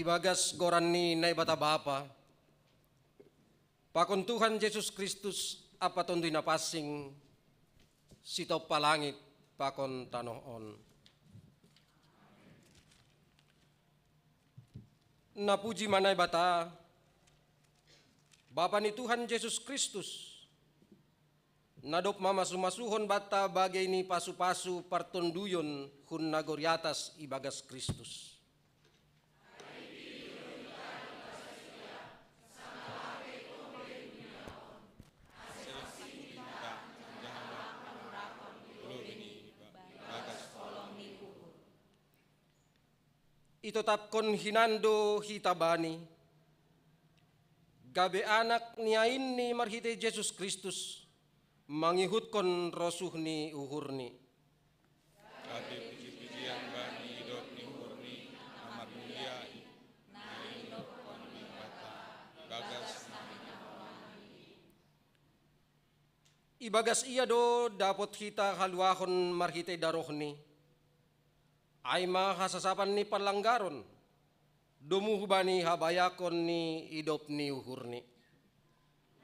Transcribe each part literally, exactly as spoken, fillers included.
Ibagas goran ni Naibata Bapa, pakon Tuhan Jesus Kristus, Ampa Tonduy Napansing, sitompa langit pakon tanoh on. Napuji ma Naibata, Bapa ni Tuhan Jesus Kristus, na dob mamasu-masuhon banta bagei ni pasu-pasu partonduyon hun nagori atas ibagas Kristus. Itotapkon hinan do hita Bani, gabe anak ni ainNi marhitei Jesus Kristus, mangihutkon rosuh ni uhurNi. Gabe puji-pujian bani idop ni uhurNi, na marmulia i, na idokkon Naibata ibagas na hinaholangNi. Ibagas Ia do dapot hita haluahon marhitei darohNi, ai ma hasasapan ni panlanggaron, domu hubani habayakon ni idop ni uhurNi.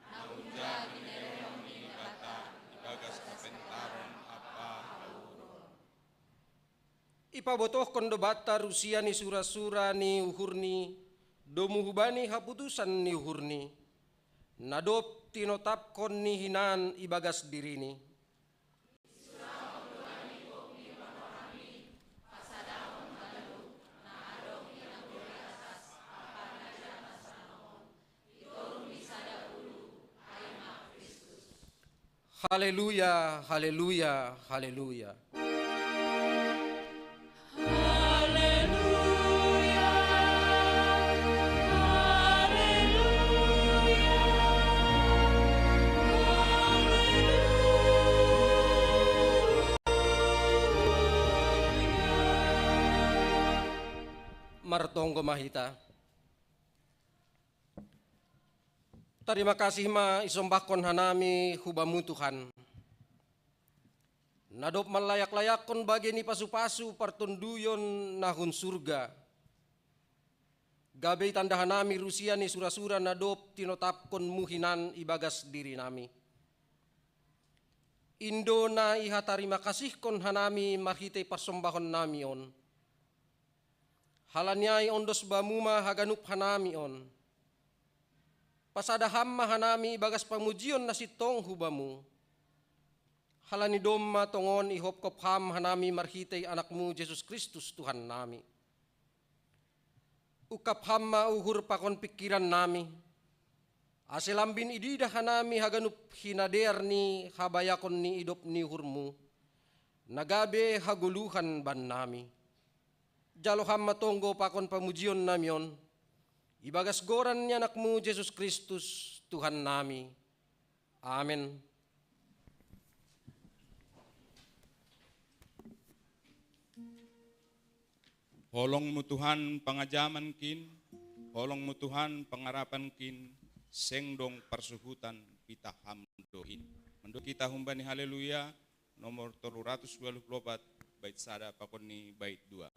Na hunjalo ni lehon ni Naibata ibagas hapentaron ampa hauhuron. Ipabotohkon do banta rusia ni sura-sura ni uhurNi, domu hubani haputusan ni uhurNi, na dob tinotapkon ni hinan ibagas diriNi. Haleluya, haleluya, haleluya. Haleluya, haleluya, haleluya. Martonggo ma hita. Tarima kasih ma isombahkon hanami hu Bamu, Tuhan, na dob manlayak-layakkon bagei ni pasu-pasu partonduyon na hun surga, gabe itanda hanami rusia ni sura-sura na dob tinotapkonMu hinan ibagas dirinami. In do na ihatarima kasihkon hanami marhitei parsombahonnami on. Halani ai ondos Bamu ma haganup hanami on. Pasada Ham ma hanami ibagas pamujion na sintong hu Bamu. Halani domma tongon ihopkop Ham hanami marhitei AnakMu Jesus Kristus Tuhannami. Ungkap Ham ma uhur pakon pingkirannami, ase lambin ididah hanami haganup hinadear ni habayakon ni idop ni uhurMu, na gabe hagoluhan bannami. Jalo Ham ma tonggo pakon pamujionnami on, ibagas goran ni AnakMu Jesus Kristus, Tuhannami. Amen. HolongMu Tuhan pangajamankin, holongMu Tuhan pangarapankin, seng dong parsuhutan, pitah Ham do in. Mandok hita humbani Haleluya, nomor tolu ratus waluh pulu opat, bait sada pakon ni bait dua.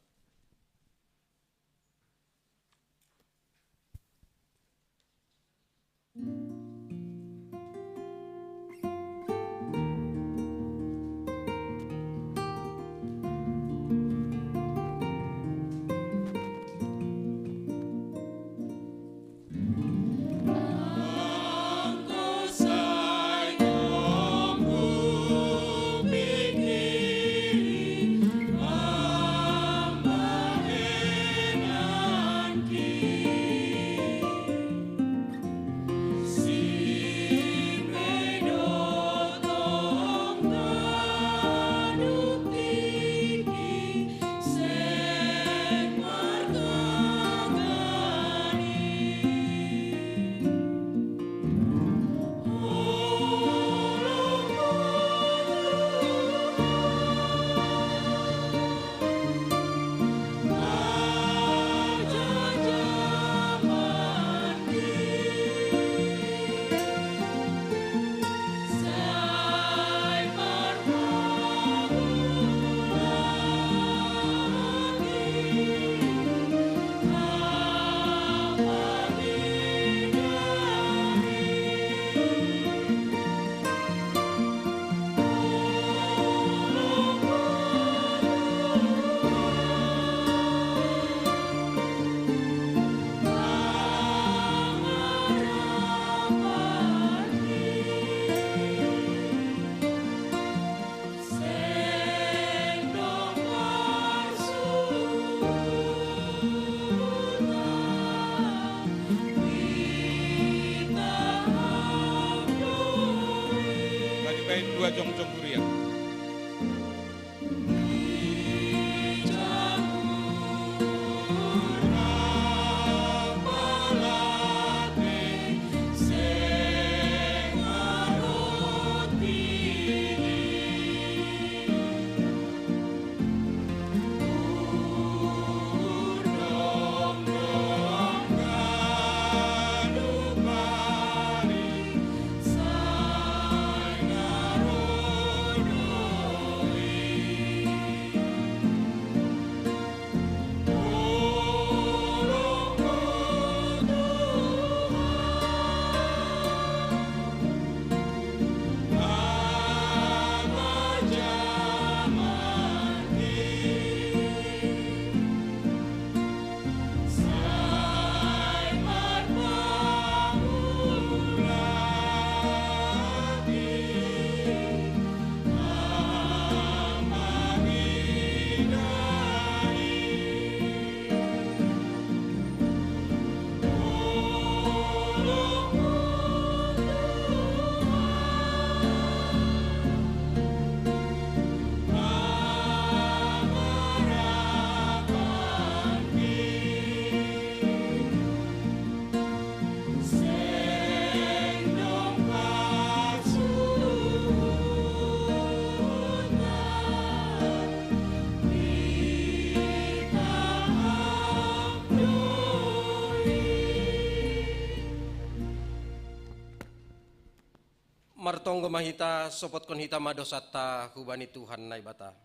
Tonggo ma hita, sopotkon hita ma dosanta hubani Tuhan Naibata.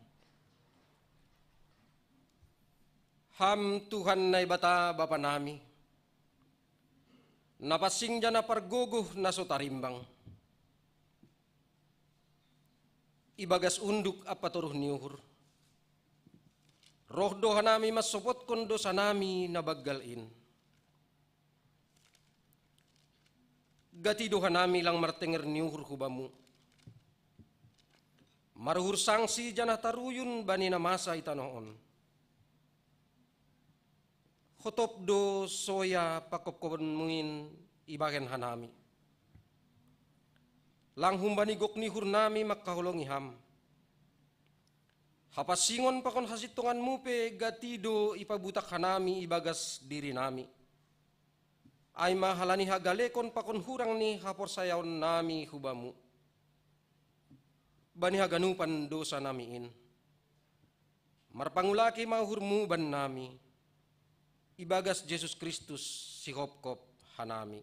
Ham Tuhan Naibata Bapa nami, na pansing janah pargogoh na so tarimbang, ibagas unduk ampa toruh ni uhur, roh do hanami mansopotkon dosanami na banggal in. Gati do hanami lang martenger ni uhur hu Bamu, maruhur sangsi janah taruyun bani na masa i tanoh on. Hotop do soya pangkopkoponMu in ibahen hanami. Lang humbani gok ni uhurnami mangkaholongi Ham. Hapansingon pakon hasintonganMu pe gati do ipabutak hanami ibagas dirinami, ai ma halani hagalekon pakon hurang ni haporsayaonnami hu Bamu, bani haganupan dosanami in. Marpangulaki ma uhurMu bannami, ibagas Jesus Kristus, sihopkop hanami.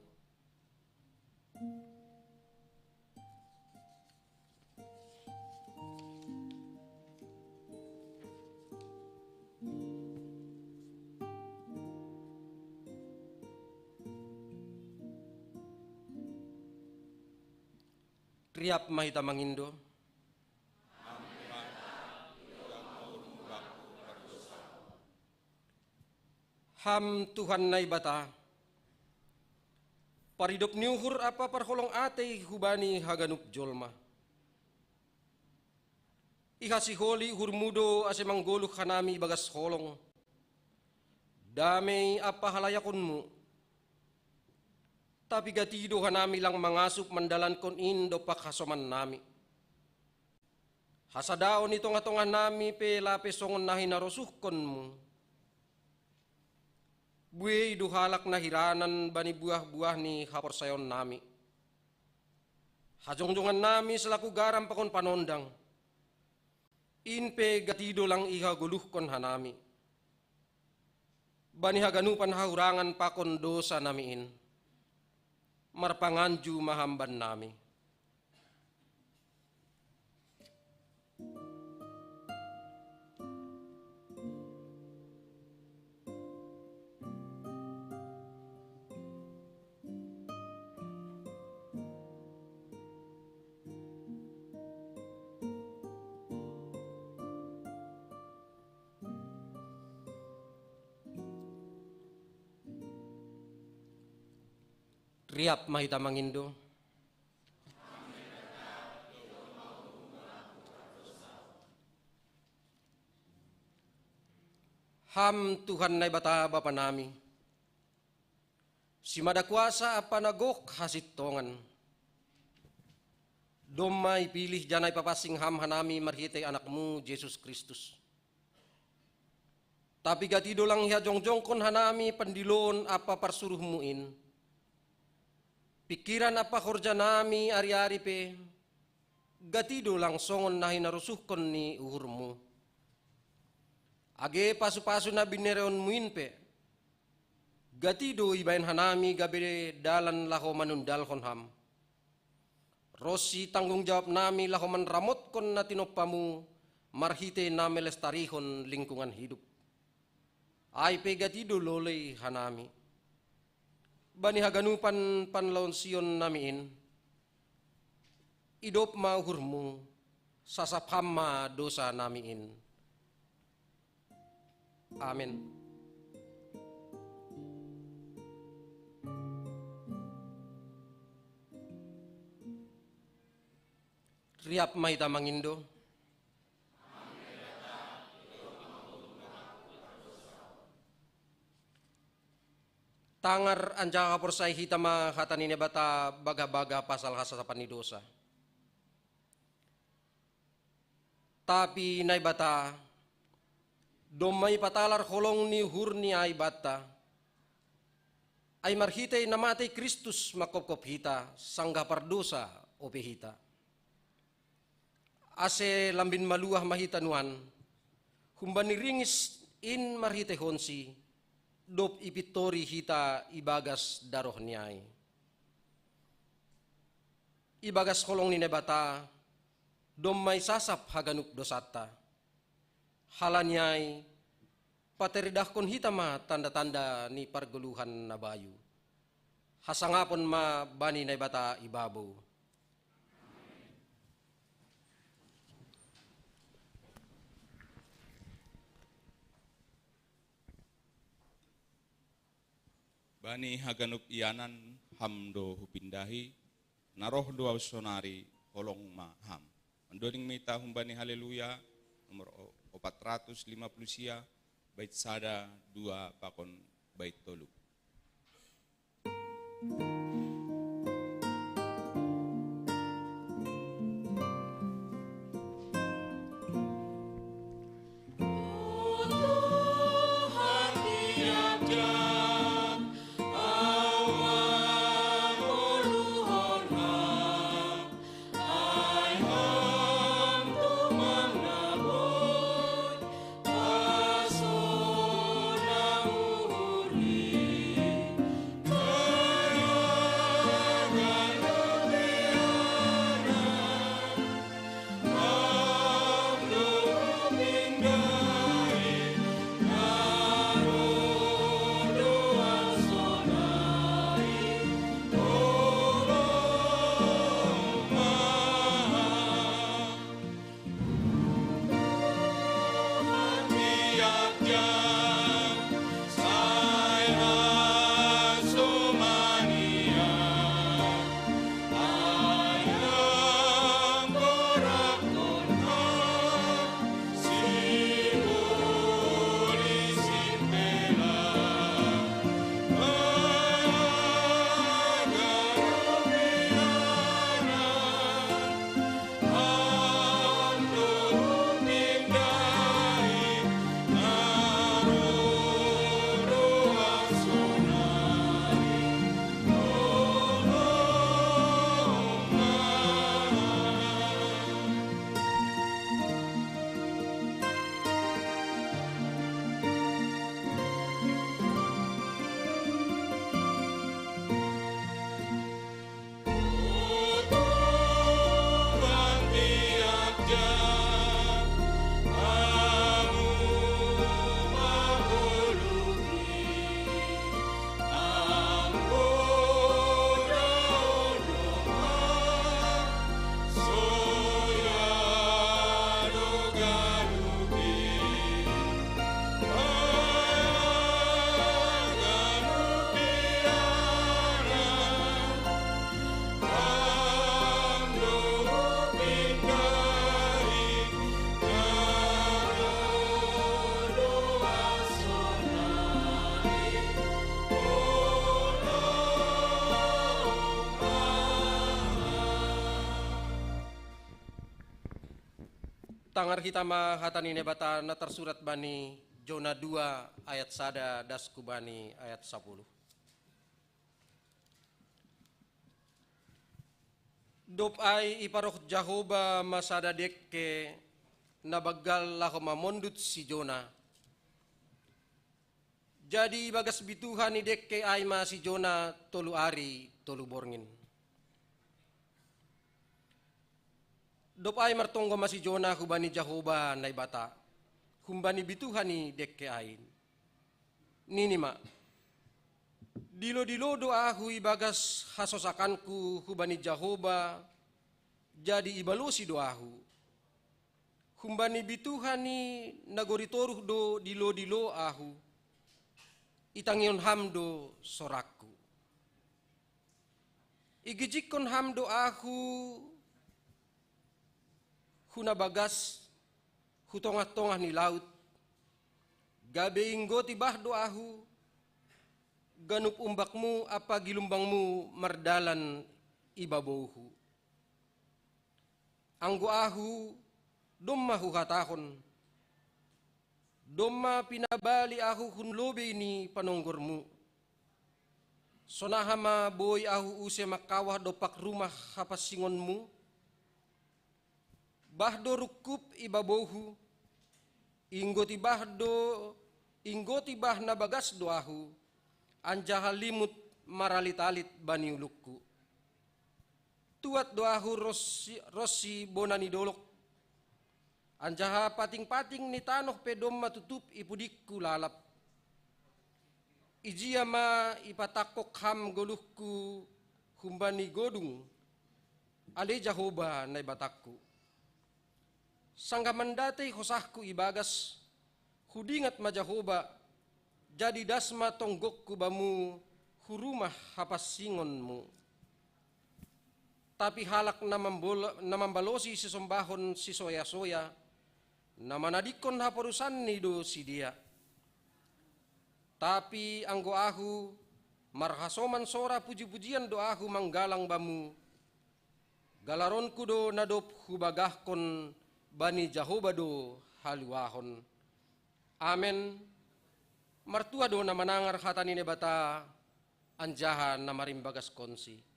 Riap ma hita mangindo. Ham Tuhan Naibata, paridop ni uhur ampa parholong atei hubani haganup jolma. Ihasiholi uhurMu do ase manggoluh hanami ibagas holong, damei ampa halayakonMu. Tapi gati do hanami lang mangasup mandalankon in dompak hasomannami. Hasadaon i tongah-tongahnami pe lape songon na hinarosuhkonMu. Buei do halak na hiranan bani buah-buah ni haporsayaonnami. Hajongjongannami selaku garam pakon panondang, in pe gati do lang ihagoluhkon hanami. Bani haganupan hahurangan pakon dosanami in, marpanganju ma Ham bannami. Riap ma hita mangindo. Ham Tuhan Naibata Bapa nami, simada kuasa ampa na gok hasintongan, domma ipilih janah ipapansing Ham hanami marhitei AnakMu Jesus Kristus. Tapi gati do lang ihajongjongkon hanami pandiloon ampa parsuruhMu in. Pingkiran ampa horjanami ari-ari pe gati do lang songon na hinarosuhkon ni uhurMu. Age pasu-pasu na binereonMu in pe gati do ibahen hanami gabe dalan laho manundalhon Ham, ronsi tanggung jawabnami laho manramotkon na tinompaMu marhitei na melestarihon lingkungan hidup. Ai pe gati do lolei hanami. Bani haganupan panlaonsionnami in, idop ma uhurMu, sasap Ham ma dosanami in. Amen. Riap ma hita mangindo. Tangar anjaha porsaya hita ma hata ni Naibata bagah-bagah pasal hasasapan ni dosa. Tapi Naibata, domma ipatalar holong ni uhurNi ai banta, ai marhitei na matei Kristus manghophop hita, sanggah pardosa ope hita. Ase lambin maluah ma hita nuan, humbani ringis in marhiteihonSi, dob ipintori hita ibagas darohNi ai. Ibagas holong ni Naibata, domma isasap haganup dosanta. Halani ai, pateridahkon hita ma tanda-tanda ni pargoluhan na bayu. Hasangapon ma bani Naibata ibabou. Bani haganup ianan ham do hupindahi, na roh do ahu sonari, holong ma ham. Mandoding ma hita humbani Haleluya, nomor o-, opat ratus lima puluh sia, bait sada, dua, pakon bait tolu. Tangar hita ma hata ni Naibata na tarsurat bani Jona dua ayat sada das hubani ayat sapuluh. Dob ai iparoh Jahowa ma sada dengke na banggal laho mamondut si Jona. Jadi ibagas bituha ni dengke ai ma si Jona tolu ari tolu borngin. Dob ai martonggo ma si Jona hubani Jahowa Naibata, humbani bituha ni dengke ai. Nini ma: Dilo-dilo do ahu ibagas hasosakanku hubani Jahowa, jadi ibalosi do ahu. Humbani bituha ni nagori toruh do dilo-dilo ahu, itangihon ham do sorangku. Igijikkon ham do ahu hu na bagas, hu tongah-tongah ni laut, gabe inggoti bah do ahu, ganup umbakmu ampa gilumbangmu mardalan ibabouhu. Anggo ahu, domma huhatahon: Domma pinabali ahu hun lobei ni panonggormu. Sonaha ma boi ahu use mangkawah dompak rumah hapansingonmu? Bah do rungkup ibabouhu, inggoti bah do, inggoti bah na bagas do ahu, anjaha limut maralit-alit bani ulungku. Tuat do ahu ronsi, ronsi bona ni dolok, anjaha pating-pating ni tanoh pe domma tutup i pudingku lalap. Ijia ma ipatangkok ham goluhku humbani godung, ale Jahowa Naibatangku. Sanggah mandatei hosahku ibagas, hudingat ma Jahowa, jadi das ma tonggokku bamu hu rumah hapansingonmu. Tapi halak na mambol-, na mambalosi sisombahon sisoya-soya, na manadingkon haporusanni do sidea. Tapi anggo ahu, marhasoman sora puji-pujian do ahu manggalang bamu, galaronku do na dob hubagahkon bani Jahowa do haluahon. Amen. Martua do na manangar hata ni Naibata, anjaha na marimbagaskonsi.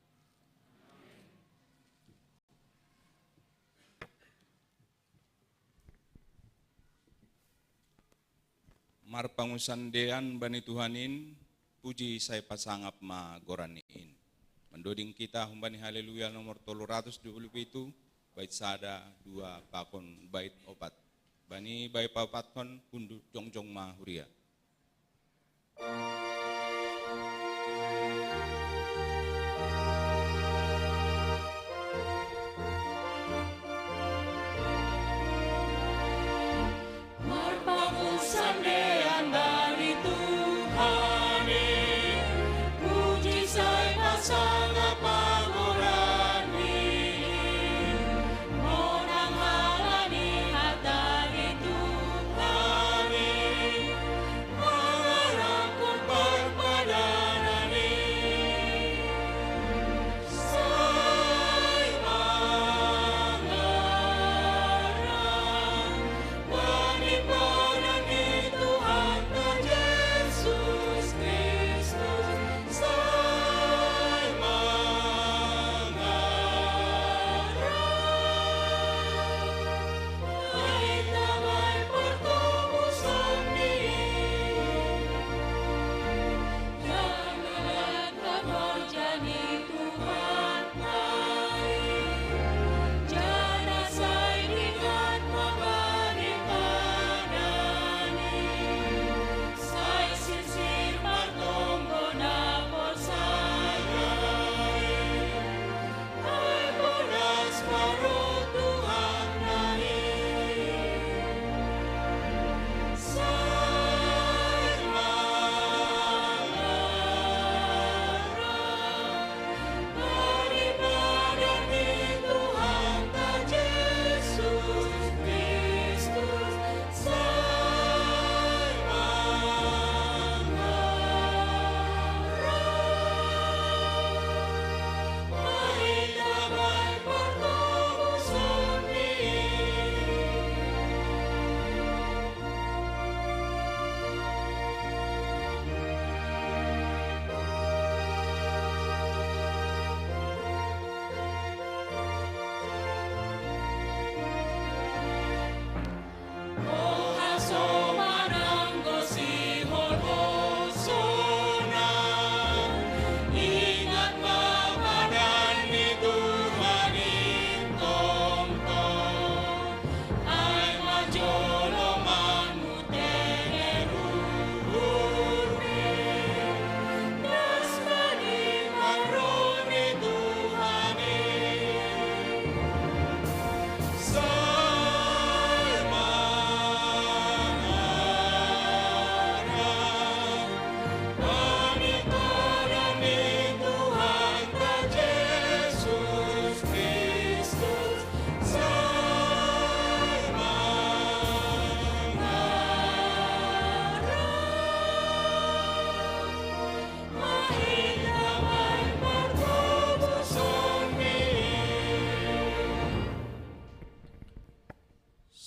Marpangusandean bani Tuhan in, puji sai pasangap ma goran in. Mandoding kita humbani Haleluya nomor tolu ratus dua puluh pitu, bait sada, dua, pakon bait opat. Bani bait paopathon hundul jongjong ma huria. Marpangusandean bani Tuhan i, puji sai pasangap ma goran ni. Monang halani hata ni Tuhan i, mangarahkon parpadanan i. Sai mangarah bani padan ni Tuhanta Jesus Kristus, sai mangarah. Ai tabai partobuson ni. Jangan kamu jadi Tuhan ai, janah sai dingat ma bani padan i, sai sirsir partonggo na porsaya i. Ai bonas ma roh Tuhanta i. Sai mangarah bani padan ni Tuhanta Jesus Kristus, sai mangarah.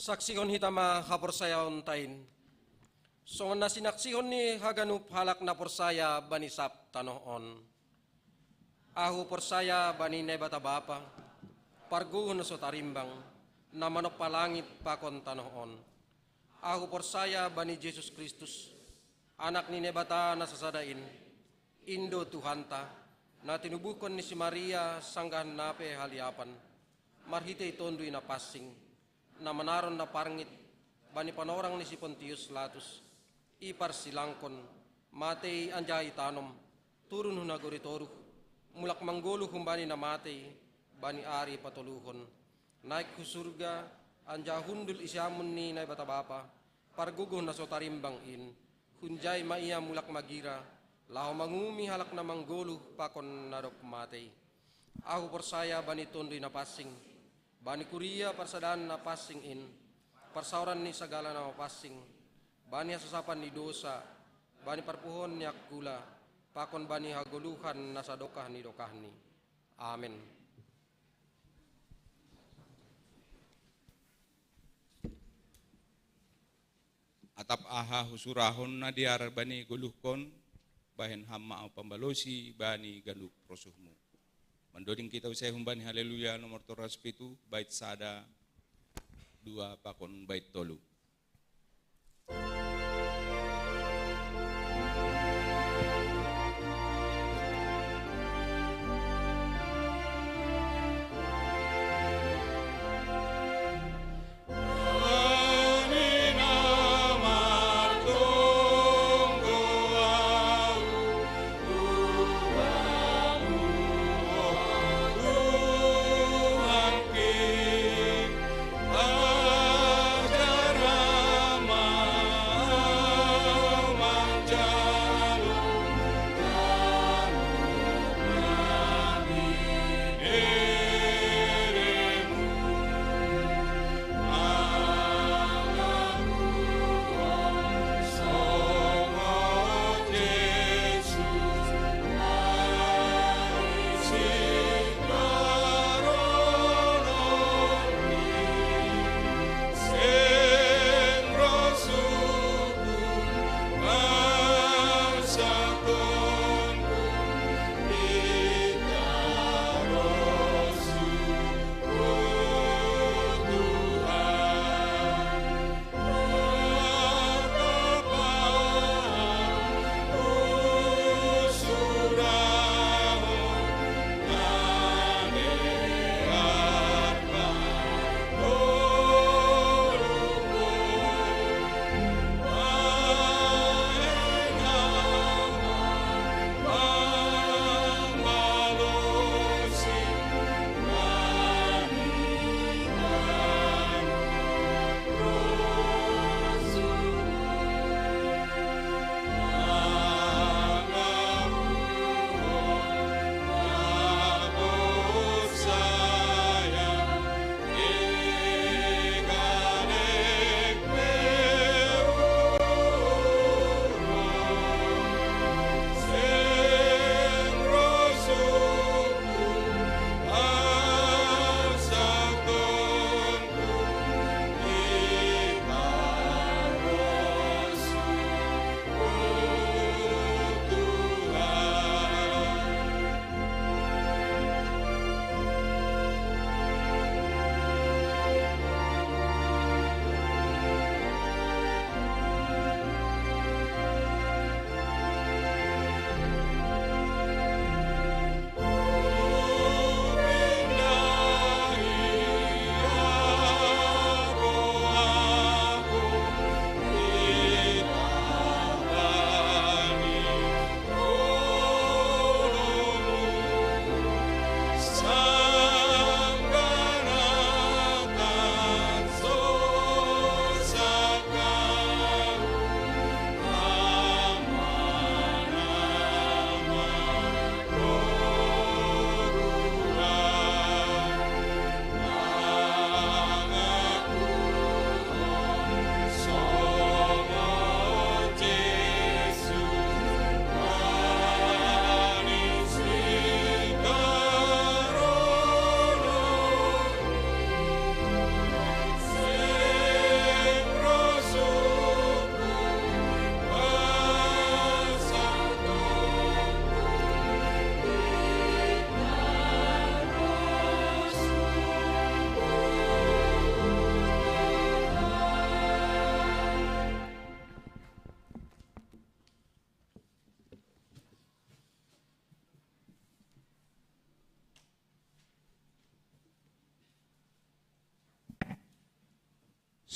Saksihon hita ma haporsayaonta in, songon na sinaksihon ni haganup halak na porsaya bani sab tanoh on. Ahu porsaya bani Naibata Bapa, parguru na so tarimbang, na manompa langit pakon tanoh on. Ahu porsaya bani Jesus Kristus, Anak ni Naibata na sasada in, in do Tuhanta, na tinubuhkon ni si Maria sanggah nape haliapan, marhitei Tonduy Napansing, na manaron na parngit bani panorang ni si Pontius Latus, i parsilangkon, matei anjaha itanom, turun hu nagori toruh, mulak manggoluh humbani na matei, bani ari patoluhon, naek hu surga, anjaha hundul i siamun ni Naibata Bapa, pargogoh na so tarimbang in, hunjai ma ia mulak magira, laho mangumumi halak na manggoluh pakon na dob matei. Ahu porsaya bani Tonduy Napansing, bani kuria parsadaan na pansing in, parsaoran ni sagala na mapansing, bani hasosapan ni dosa, bani parpuhoon ni angkula, pakon bani hagoluhan na sadokah ni dokahni. Amen. Atap aha husurahon na dear bani goluhkon, bahen ham ma ahu pambalosi bani ganup rosuhmu. Mandoding kita use humbani Haleluya nomor tolu ratus pitu, bait sada, dua pakon bait tolu.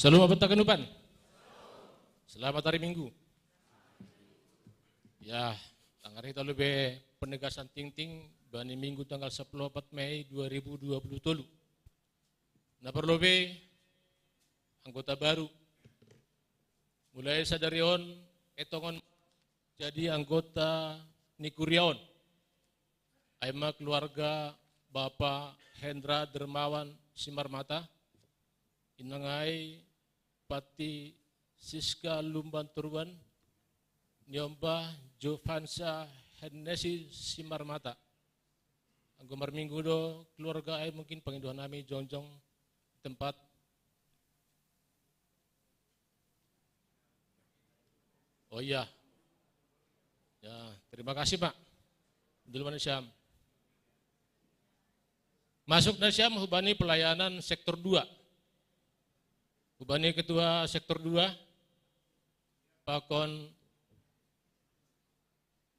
Salam abad takanupan. Selamat hari Minggu. Ya, tangari talu be penegasan tingting bani Minggu tanggal sepuluh Mei dua ribu dua puluh tolu. Na perlu be anggota baru. Mulai sadari on etongon jadi anggota ni kuriaon. Aima keluarga Bapak Hendra Dermawan Simarmata, inangai Pati Siska Lumban Turuan, niombah Jovansa Hennesi Simarmata. Anggo marminggu do keluarga ai, mungkin pangidoan nami jongjong tempat. Oh iya. Ya, terima kasih, Pak. Dulu mana Syam? Masuk na Syam hubani pelayanan sektor dua. Hubani ketua sektor dua, pakon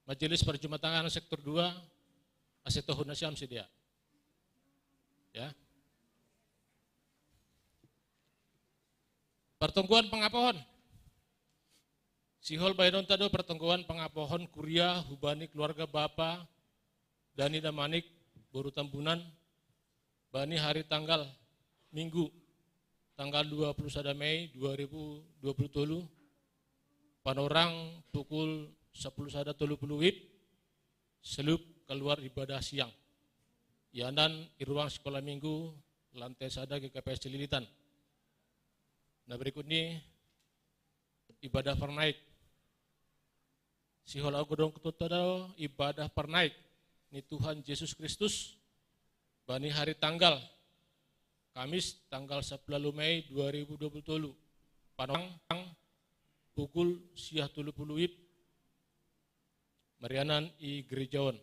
Majelis Perjumatangan sektor dua, ase tohun na Syam sidea. Ya. Pertonggoan pangapohon. Sihol baenonta do pertonggoan pangapohon kuria hubani keluarga Bapa Dani Damanik boru Tambunan bani hari tanggal Minggu tanggal dua puluh sada Mei dua ribu dua puluh tolu, panorang pukul sepuluh sada tolu puluh wib, seluk keluar ibadah siang. Ianan i ruang sekolah minggu lantai sada G K P S Cililitan. Nah, berikut ni ibadah parnaek. Sihol au godong kututadao ibadah parnaek ni Tuhan Jesus Kristus bani hari tanggal Kamis tanggal sepuluh Mei dua ribu dua puluh tolu. Panong pukul siah tolu puluh wib, marianan i gereja on.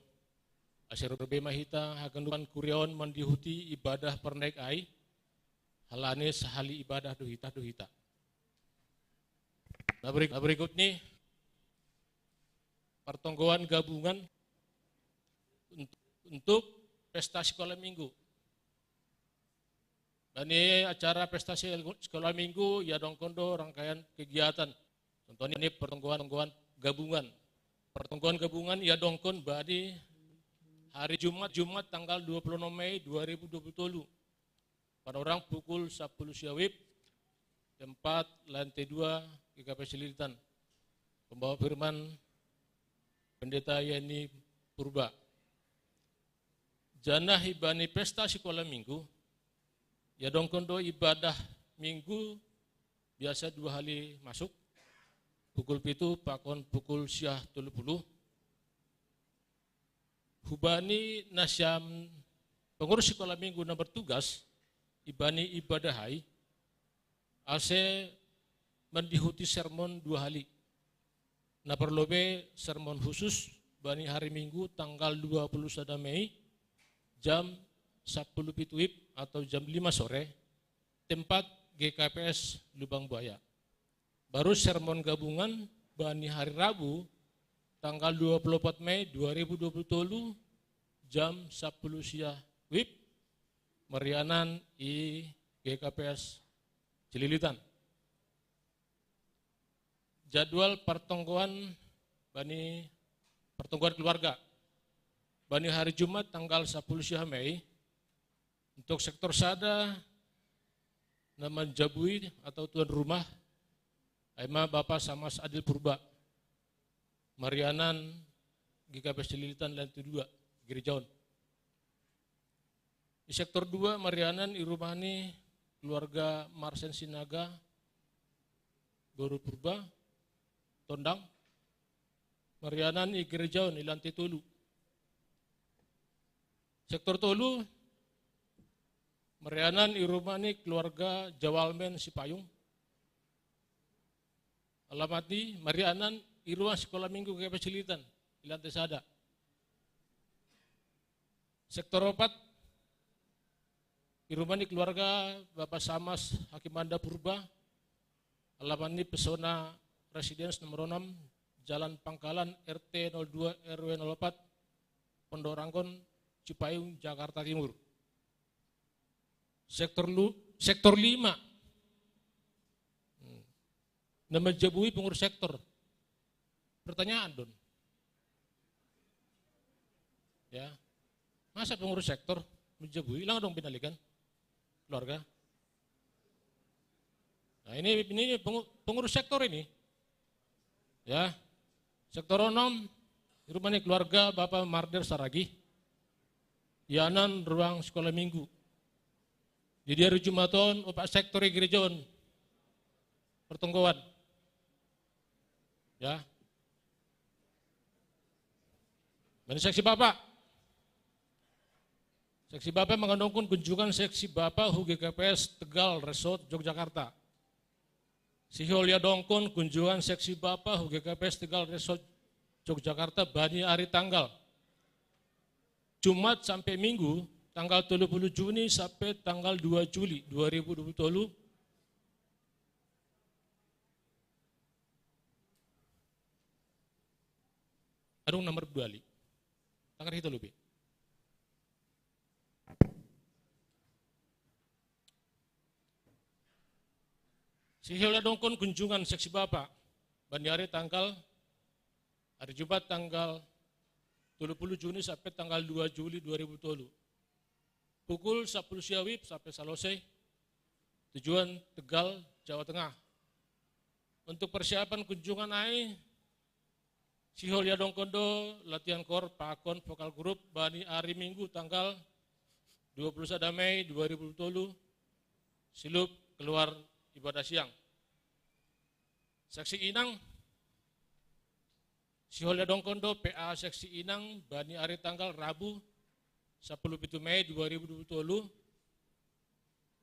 Ase ro be ma hita haganupan kuria on mandihuti ibadah parnaek ai, halani sahali ibadah do hita, do hita. Nah, berik-, nah, berikut ni pertonggoan gabungan untuk, untuk pesta sekolah minggu. Bani acara pesta sekolah minggu, ia dongkon do rangkaian kegiatan. Contohnya ini pertonggoan-tonggoan gabungan. Pertonggoan gabungan ia dongkon bani hari Jumat, Jumat tanggal dua puluh enam Mei dua ribu dua puluh tolu. Panorang pukul sepuluh siawib, tempat lantai dua G K P Cililitan. Pembawa firman Pendeta Yani Purba. Janah ibani pesta sekolah minggu, ia dongkon do ibadah minggu biasa dua hali masuk, pukul pitu pakon pukul siah tolu puluh. Hubani na Syam pengurus sekolah minggu na bertugas ibani ibadah ai, ase mandihuti sermon dua hali. Na parlobe sermon khusus bani hari Minggu tanggal dua puluh sada Mei jam sepuluh pitu wib atau jam lima sore, tempat G K P S Lubang Buaya. Baru sermon gabungan bani hari Rabu tanggal dua puluh empat Mei dua ribu dua puluh tolu jam sepuluh siawib, marianan i G K P S Cililitan. Jadwal pertonggoan bani pertonggoan keluarga bani hari Jumat tanggal sepuluh siah Mei. Untuk sektor sada na manjabui atau tuan rumah, aima Bapa Samas Adil Purba, marianan G K P S Cililitan lantai dua, gereja on. Di sektor dua marianan i rumah ni keluarga Marsen Sinaga, boru Purba, Tondang, marianan i gereja on i lantai tolu. Sektor tolu marianan i rumah ni keluarga Jawalmen Sipayung. Alamat ni marianan i ruang sekolah minggu G K P S Cililitan i lantai sada. Sektor opat, i rumah ni keluarga Bapa Samas Hakimanda Purba, alamat ni Pesona Residence nomor enam, Jalan Pangkalan, R T nol dua, R W nol empat, Pondok Ranggon, Cipayung, Jakarta Timur. Sektor lu-, sektor lima, Na manjabui pengurus sektor. Pertanyaan, Don. Ya. Masa pengurus sektor manjabui? Ilang dong pinalikan keluarga. Nah, ini ini pengu- pengurus sektor ini. Ya. Sektor onom, di rumah ini keluarga Bapak Marder Saragi. Yanan ruang sekolah minggu. Jadi hari Jumaton, Bapak sektor gereja on. Pertonggoan. Ya. Ini seksi Bapak. Seksi Bapak mengandungkan kunjungan seksi Bapak H G K P S Tegal Resort Yogyakarta. Sihol ya dongkon kunjungan seksi Bapak H G K P S Tegal Resort Yogyakarta bani hari tanggal Jumat sampai Minggu, tanggal tiga puluh Juni sampai tanggal dua Juli dua ribu dua puluh tiga. Adong nomor dua li. Tanggal itu lebih. Sihol ya dongkon kunjungan seksi Bapak bani hari tanggal hari Jumat tanggal tiga puluh Juni sampai tanggal dua Juli dua ribu tiga. Pukul sepuluh siang wib sampai selesai. Tujuan Tegal, Jawa Tengah. Untuk persiapan kunjungan ai, sihol ya dongkon do latihan kor pakon vokal grup bani hari Minggu tanggal dua puluh satu Mei dua ribu dua puluh tiga. Silup keluar ibadah siang. Seksi Inang, sihol ya dongkon do P A seksi Inang bani hari tanggal Rabu sepuluh pitu Mei dua ribu dua puluh tiga.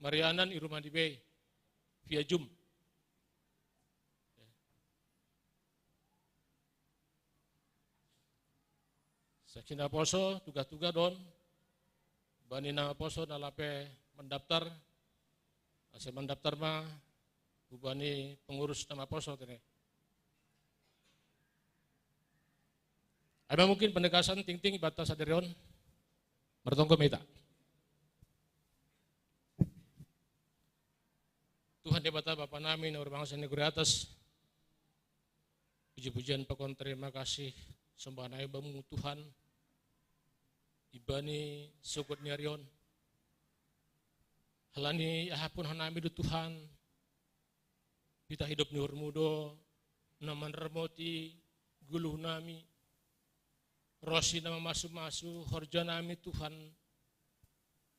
Marianan i rumah di Bay via Zoom. Seksi naposo tugas-tugas don bani naposo na lape mendaftar, asa mendaftar ma hubani pengurus naposo tene. Ada mungkin penegasan tingting batas aderion mertonggo mita. Tuhan Debata Bapa nami na urbangsa negeri atas, puji-pujian pakon terima kasih sembah nai bamu Tuhan, ibani sukut ni arion. Halani ahapun hanami do Tuhan, pita hidup ni urmudo, na manramoti guluh nami, rosi na mamasu-masu horja nami Tuhan,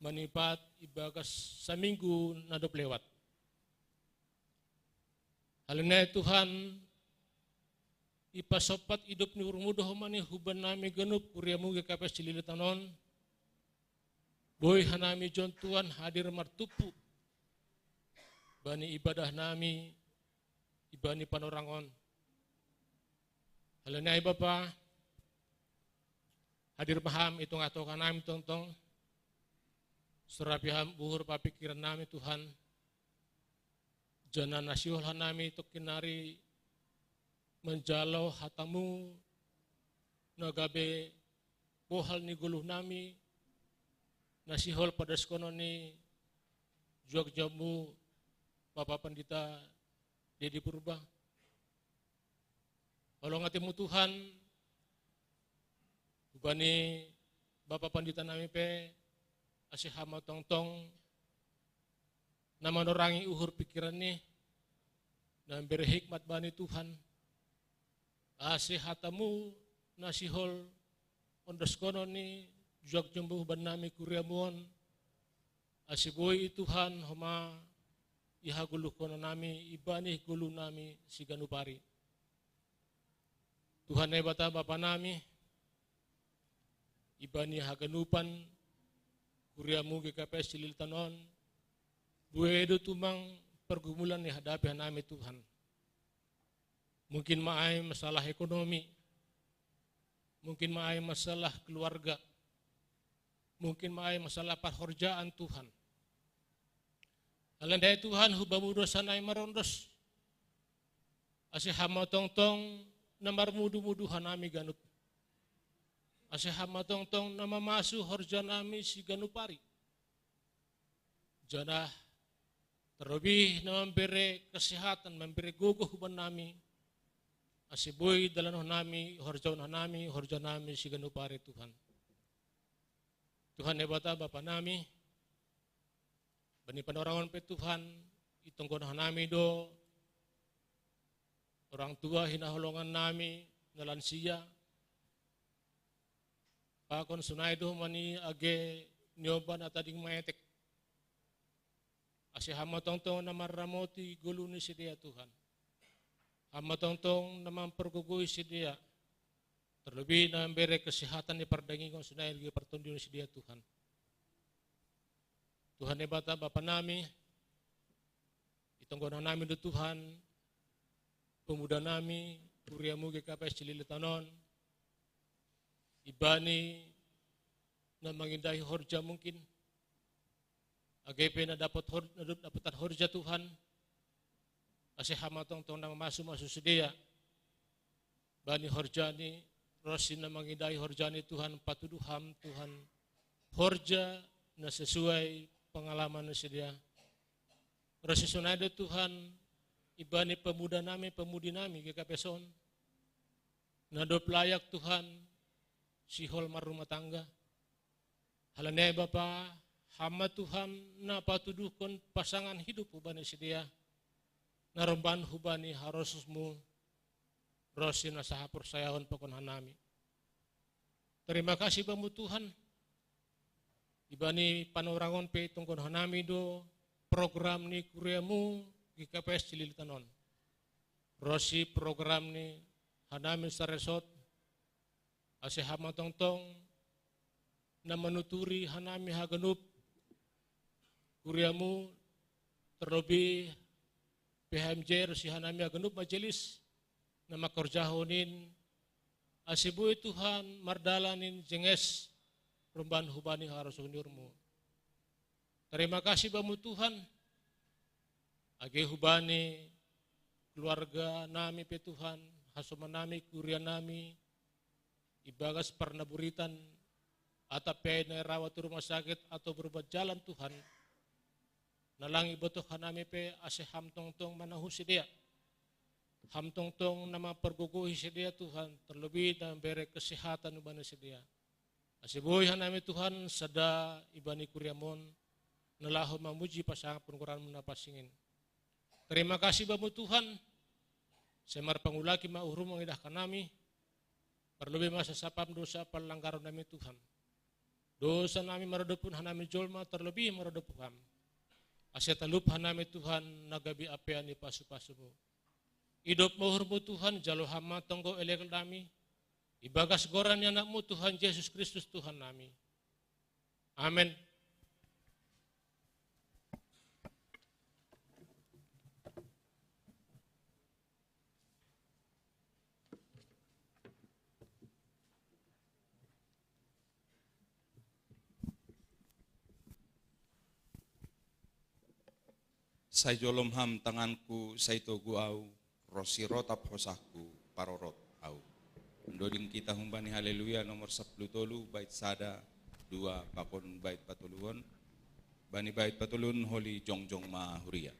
manipat ibagas saminggu na dop lewat. Halani Tuhan, ipasompat idop ni urmudo homani huban nami ganup kuriamu G K P S Cililitan on, boi hanami jon Tuhan hadir martumpu bani ibadah nami ibani panorangon. Halani ai Bapa, hadir maham itung atoka nami tongtong, surapi ham buhur papikiran nami Tuhan, jana nasihol hanami tokinari manjalo hatamu na gabe bohal ni goluh nami, nasihol padaskonon ni juak jamu Bapa Pandita Dedi Purba. Holong atimu Tuhan, hubani Bapa Pandita nami pe, ase hama tongtong na manorangi uhur pikiran ni, na mbere hikmat bani Tuhan, ase hatamu nasihol ondoskonon ni juak jombu huban nami kuriamu on, ase boi i Tuhan homa ihagoluhkonon nami ibani goluh nami siganup ari. Tuhan Naibata Bapa nami, ibani haganupan kuriamu G K P S Cililitan on, bue do tumang pergumulan ni hadapi hanami Tuhan. Mungkin ma ai masalah ekonomi, mungkin ma ai masalah keluarga, mungkin ma ai masalah parhorjaan Tuhan. Alendai Tuhan hubamu dosa nai marondos, ase hama tongtong na marmudu-mudu hanami ganup, ase hama tongtong na mamasu horja nami siganup ari. Janah Terlebih na mambere kesehatan, mambere gogo huban nami, ase boi dalan nami, horjaon nami, horja nami siganup ari Tuhan. Tuhan Debata Bapa nami, bani panorangon pe Tuhan, itonggohon nami do orang tua hinaholongan nami na lansia, pakon sonai do mani age nioba na tading maetek. Ase Ham ma tongtong na marramoti goluh ni sidea Tuhan. Ham ma tongtong na mampargogoi sidea. Terlebih na mambere kesehatan ni pardagingon sonai lagi partondion ni sidea Tuhan. Tuhan Debata Bapa nami, itonggohon nami do Tuhan, pemuda nami, kuriamu G K P S Cililitan on, ibani na mangindahi horja mungkin, age pe na dapot hor-, na dapotan horja Tuhan, ase Ham ma tongtong na mamasu-masu sidea, bani horjani, ronsi na mangindahi horjani Tuhan, patudu Ham Tuhan, horja na sesuai pengalaman ni sidea. Ronsi sonai do Tuhan, ibani pemuda nami, pemudi nami, G K P S on, na dob layak Tuhan, sihol marrumah tangga. Halani ai Bapa, Ham ma Tuhan na patuduhkon pasangan hidup hubani sidea, na romban hubani harosmu, ronsi na sahaporsayaon pakon hanami. Terima kasih Bamu Tuhan, ibani panorangon pe itonggohon nami do program ni kuriamu G K P S Cililitan on. Ronsi program ni hanami saresort, ase Ham ma tongtong na manuturi hanami haganup kuriamu, terlebih P H M J ronsi hanami haganup majelis na mangkorjahon in, ase boi Tuhan mardalan in jenges romban hubani harosuhon ni uhurmu. Terima kasih Bamu Tuhan, age hubani keluarga nami pe Tuhan, hasoman nami, kuria nami, ibagas parnaburitan, atap pe ai na rawat rumah sakit atau berobat jalan Tuhan, na lang ibotoh hanami pe ase Ham tongtong manahu sidea. Ham tongtong na mampargogohi sidea Tuhan, terlebih na mambere kesehatan hubani sidea. Ase boi hanami Tuhan sada ibani kuriamu on, na laho mamuji pasangaphon goranmu na pansing in. Terima kasih Bamu Tuhan, sai marpangulaki ma uhurmu mangidah hanami, parlobei ma sasapam dosa panlanggaron nami Tuhan. Dosa nami maradophon hanami jolma terlebih maradophon Ham. Ase talup hanami Tuhan na gabe apean ni pasupasumu. Idop ma uhurmu Tuhan, jalo Ham ma tonggo elek nami, ibagas goran ni AnakMu Tuhan Jesus Kristus Tuhan nami. Amen. Sai jolom Ham tanganku, sai togu au, ronsi rotap hosahku, parorot au. Ndoding kita humbani Haleluya nomor sapuluh tolu, bait sada, dua, pakon bait patoluhon. Bani bait patoluhon holi jongjong ma huria.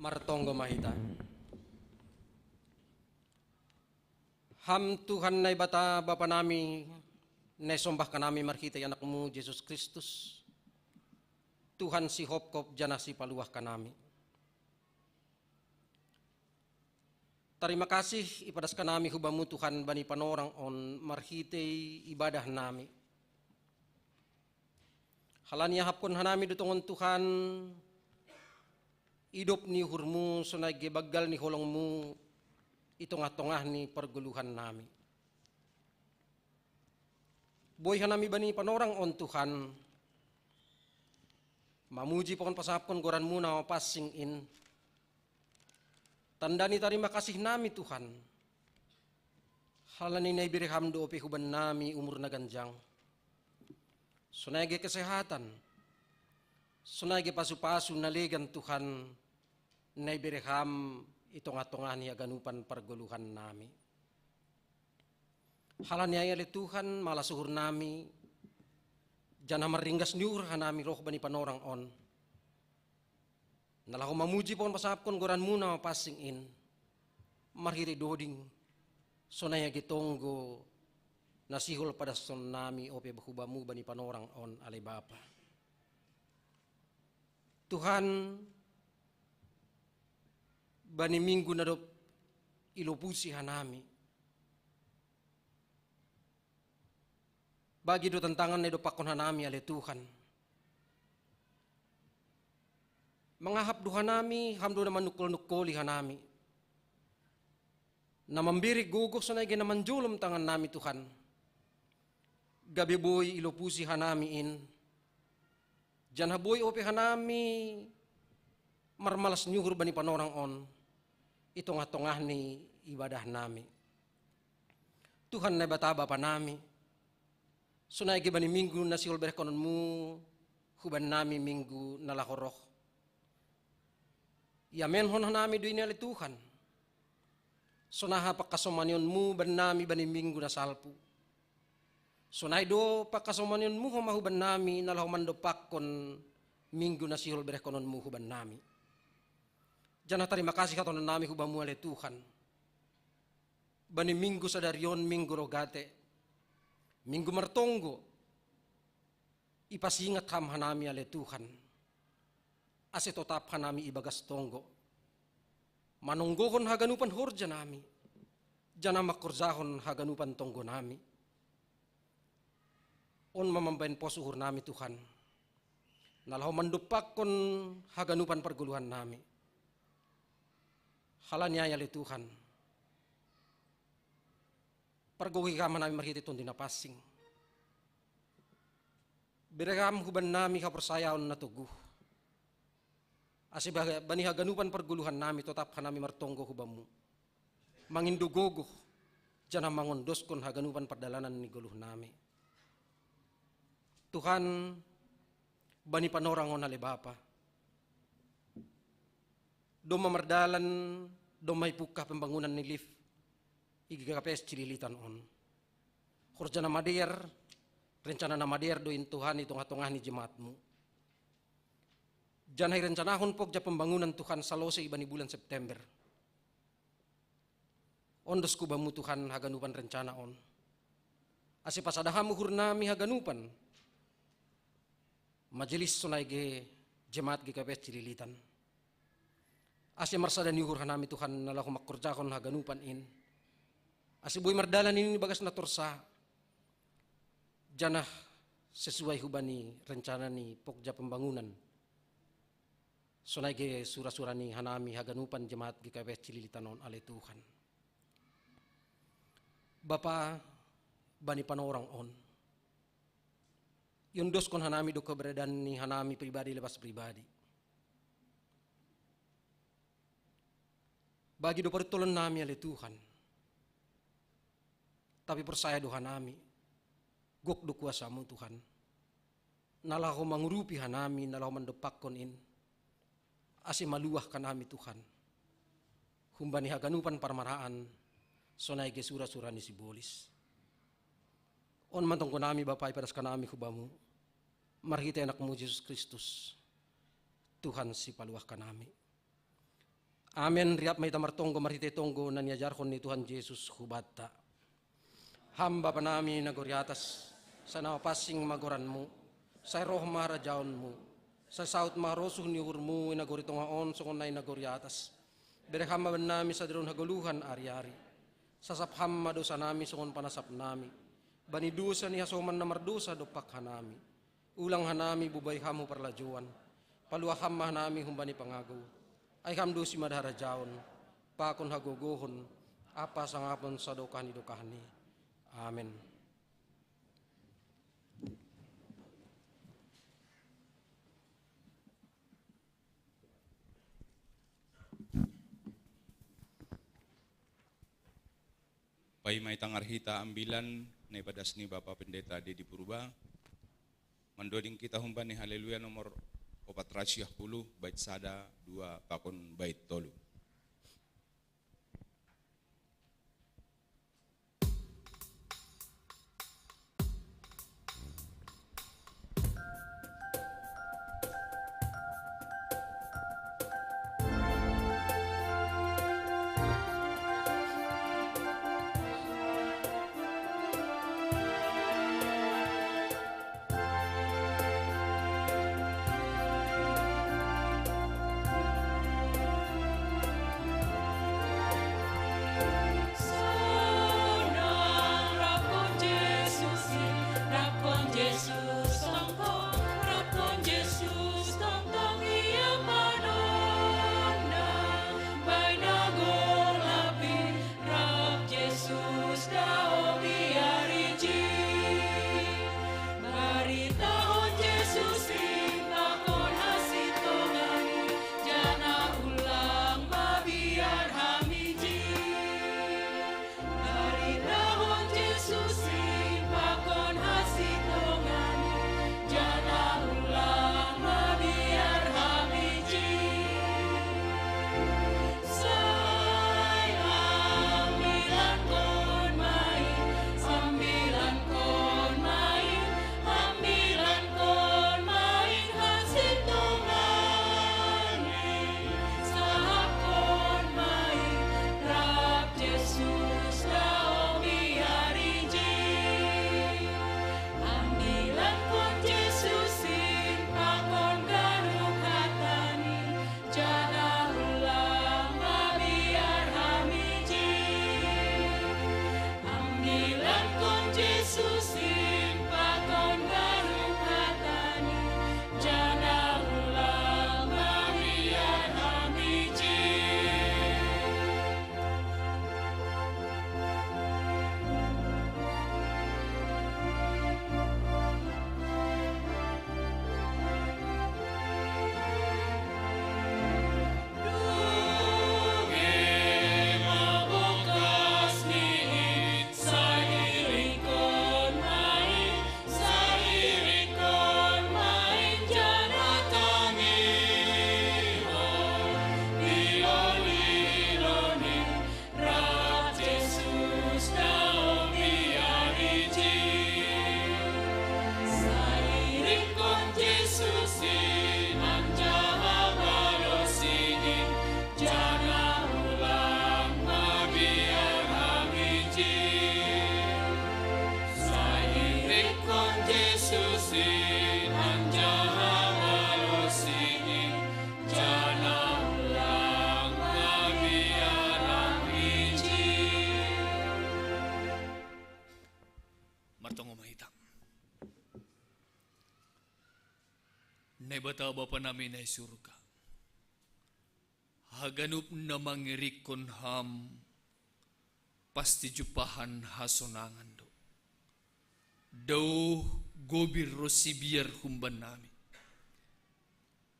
Martonggo ma hita. Ham Tuhan Naibata, Bapa nami, naisombah hanami marhitei Anakmu Jesus Kristus, Tuhan sihopkop janah sipaluah hanami. Tarima kasih ipadas hanami hu Bamu Tuhan bani panorang on marhitei ibadah nami. Halani ahapkon hanami do tongon Tuhan, idop ni uhurMu sonai ge banggal ni holongMu i tongah-tongah ni pargoluhan nami. Boi hanami bani panorang on Tuhan, mamuji pakon pasangapkon goranMu na mapansing in. Tanda ni tarima kasih nami Tuhan, halani na ibere Ham do ope huban nami umur na ganjang, sonai ge kesehatan, sonai ge pasu-pasu na legan Tuhan, na ibere Ham i tongah-tongah ni haganupan pargoluhan nami. Halani ai ale Tuhan, malas uhur nami, janah marringgas ni uhur hanami roh bani panorang on, na laho mamuji pakon pasangapkon goranMu na mapansing in, marhitei doding, sonai age tonggo na sihol padashon nami ope hu Bamu bani panorang on ale Bapa. Tuhan, bani minggu na dob ilopusi hanami, bagi do tantangan na idompakkon hanami ale Tuhan. Mangahap do hanami, Ham do na manungkol-nungkoli hanami, na mambere gogoh sonai ge na manjolom tangan nami Tuhan, gabe boi ilopusi hanami in, janah boi ope hanami marmalas ni uhur bani panorang on i tongah-tongah ni ibadah nami. Tuhan Naibata Bapa nami, sonai ge bani minggu na sihol berehkononMu huban nami minggu na laho roh, iamenhon hanami do ini ale Tuhan, sonaha pangkasomanianMu bannami bani minggu na salpu. Sonai do pangkasomanianMu homa huban nami na laho mandompakkon minggu na sihol berehkononMu huban nami. Janah tarima kasih hatonon nami hu Bamu ale Tuhan, bani minggu sadari on, minggu Rogate, minggu martonggo, ipasingat Ham hanami ale Tuhan, ase totap hanami ibagas tonggo, manonggohon haganupan horja nami, janah mangkorjahon haganupan tonggo nami. On ma mambahen pos uhur nami Tuhan, na laho mandompakkon haganupan pargoluhan nami. Halani ai ale Tuhan, pargogohi Ham hanami marhitei Tondi Na Pansing. Bere Ham huban nami haporsayaon na toguh, ase ba-, bani haganupan pargoluhan nami totap hanami martonggo hu Bamu, mangindo gogoh, janah mangondoskon haganupan pardalanan ni goluh nami. Tuhan, bani panorang on ale Bapa, domma mardalan, domma ipungkah pembangunan ni lift i G K P S Cililitan on. Horja na madear, rencana na madear do in Tuhan i tongah-tongah ni jemaat-Mu. Janah irencanahon pogja pembangunan Tuhan salosei bani bulan September. Ondos hu Bamu Tuhan haganupan rencana on, ase pasada Ham uhur nami haganupan majelis sonai ge jemaat G K P S Cililitan, ase marsada ni uhur hanami Tuhan na laho mangkorjahon haganupan in, ase boi mardalan in ibagas na torsa, janah sesuai hubani rencana ni pogja pembangunan, sonai ge sura-sura ni hanami haganupan jemaat G K P S Cililitan on ale Tuhan. Bapa, bani panorang on, iondoskon hanami do keberadaan ni hanami pribadi lepas pribadi. Bagi do parutolon nami ale Tuhan, tapi porsaya do hanami, gok do kuasa-Mu Tuhan, na laho mangurupi hanami, na laho mandompakkon in, ase maluah hanami Tuhan humbani haganupan parmaraan, sonai ge sura-sura ni sibolis. On ma tonggo nami Bapa ipadas hanami hu Bamu, marhitei Anak-Mu Jesus Kristus, Tuhan sipaluah hanami. Amen. Riap ma hita martonggo marhite tonggo na niajarhon ni Tuhan Jesus hubanta. Ham Bapa nami na gori atas, sai na mapansing ma goranmu, sai roh ma harajaonmu, sai saut ma harosuh ni uhurmu i na gori tonga on songon na i na gori atas. Bere ham ma bannami sadari on hagoluhan ari-ari. Sasap ham ma dosa nami songon panasap nami bani dosa ni hasoman na mardosa dompak hanami. Ulang hanami bubai ham hu parlajouan. Paluah ham ma hanami humbani pangagou. Ai ham do simada harajaon, pakon hagogohon, ampa sangapon sadokah ni dokahni. Amen. Paima i tangar hita ambilan na ipadas ni Bapa Pendeta Dedi Purba. Mandoding hita humbani Haleluya nomor opat ratus siah puluh, bait sada, dua, pakon bait tolu. Rap Jesus daomi ariji. Baritahon Jesus i pakon hasintongan i, jana ulang mabiar ham ijin. Baritahon Jesus i pakon hasintongan i, jana ulang mabiar ham ijin. Sai ambilankon ma i, ambilankon ma i, ambilankon ma i hasintongan i, sahapkon ma i, rap Jesus daomi ariji. Ambilankon Jesus i pakon ganup hatani, jana ulang mabiar ham ijin. Ambilankon Jesus i pakon ganup hatani, jana ulang mabiar ham ijin. Rap Jesus daomi ariji. Sai iringkon Jesus i anjaha balosini, jana ulang mabiar ham ijin. Sai iringkon Jesus i anjaha balosini, jana ulang mabiar ham ijin. Martonggo ma hita. Naibata Bapa nami na i surga, haganup na mangirikkon ham pasti jumpahan hasonangan do. Daoh gobir ronsi biar humbannami.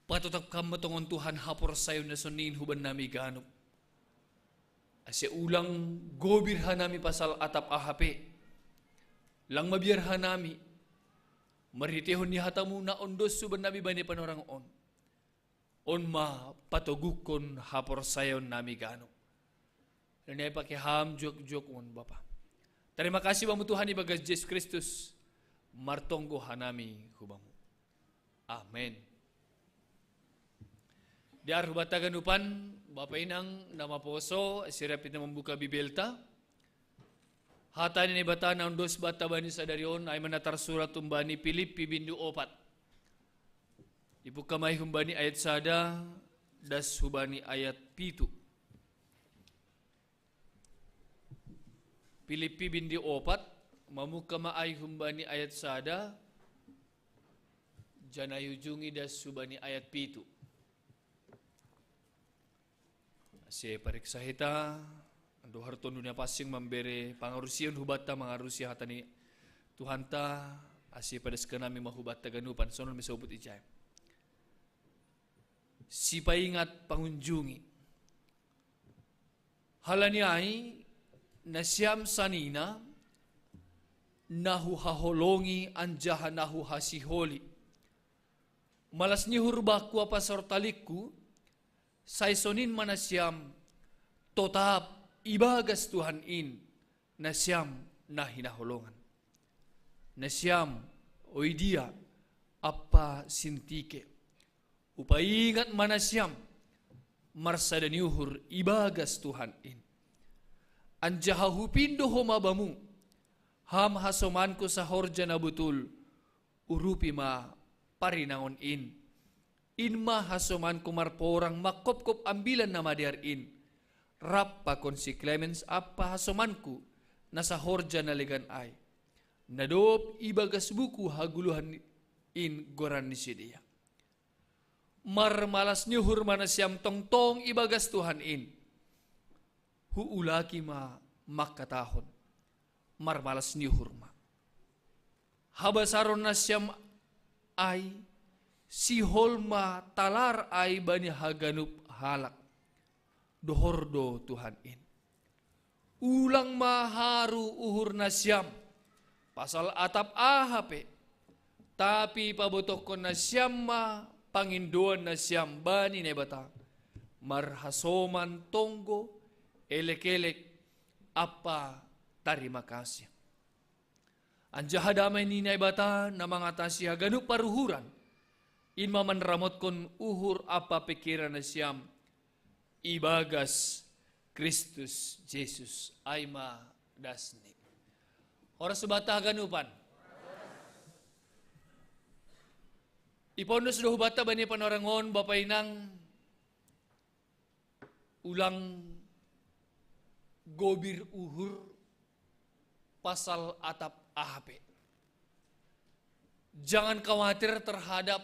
Patotap Ham ma tongon Tuhan haporsayaon na soningin hubannami ganup, ase ulang gobir hanami pasal atap aha pe. Lang mabiar hanami marhiteihon ni hataMu na ondos hubannami bani panorang on. On ma patoguhkon haporsayaonnami ganup. Nai pake Ham juak-juak on, Bapa. Tarima kasih Bamu Tuhan ibagas Jesus Kristus, martonggo hanami hu Bamu. Amen. Di ar hubata ganupan, Bapa inang na maposo, asi hira' hita mambuka Bibelta. Hata ni Naibata naundos bata bani sadari on, ai ma na tarsurat humbani Pilippi bindu opat. Ibuka mai humbani ayat sada, das humbani ayat pitu. Pilippi bindu opat, mamuka ma ai humbani ayat sada, janai ujungi das humbani ayat pitu. Asi pariksa hita, ando harto dunia passing mambere pangarusion hubatta mangarusi hata ni Tuhanta, asi padaskan nami ma hubatta ganupan, songon mesobut ijai. Sipaingat pangunjungi. Halani ai, nasiam sanina, na huhaholongi anjaha na huhasiholi. Malas ni uhur bakku apa sortalingku, sai sonin ma nasiam, totap ibagas Tuhan in, nasiam na hinaholongan. Nasiam, Oidia, ampa Sintike. Hupaingat ma nasiam, marsada ni uhur ibagas Tuhan in. Anjaha hupindo homa bamu, ham hasomanku sahorja na botul, urupi ma parinangon in. In ma hasomanku marporang mangkopkop ambilan na madear in. Rap pakon si Klemens ampa hasomanku, na sahorja na legan ai. Na dob ibagas buku hagoluhan in goran ni sidea. Marmalas ni uhur ma nasiam tongtong ibagas Tuhan in. Huulaki ma mangkatahon. Marmalas ni uhur ma. Habasaron nasiam ai, sihol ma talar ai bani haganup halak. Dohor do Tuhan in. Ulang ma haru uhur nasiam, pasal atap aha pe. Tapi pabotohkon nasiam ma pangindoan nasiam bani Naibata. Marhasoman tonggo, elek-elek, ampa tarima kasih. Anjaha damai ni Naibata na mangatasi haganup paruhuran, in ma manramotkon uhur ampa pingkiran nasiam, ibagas Kristus Jesus. Ai ma dasni. Horas hubatta haganupan. Ipaondos do hubatta bani panorang on, bapa inang, ulang gobir uhur pasal atap aha pe. Jangan khawatir terhadap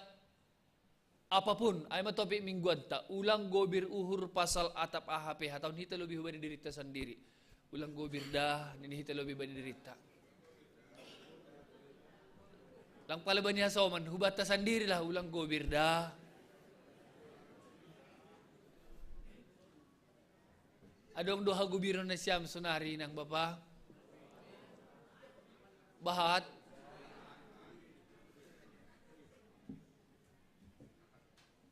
apapun. Ai ma topik mingguanta, ulang gobir uhur pasal atap aha pe. Hataon hita lobi hubani dirinta sandiri. Ulang gobir da, nini hita lobi bani dirinta. Lang pala bani hasoman, hubatta sandiri lah, ulang gobir da. Adong do hagobiron nasiam sonari, inang, bapa? Bahat?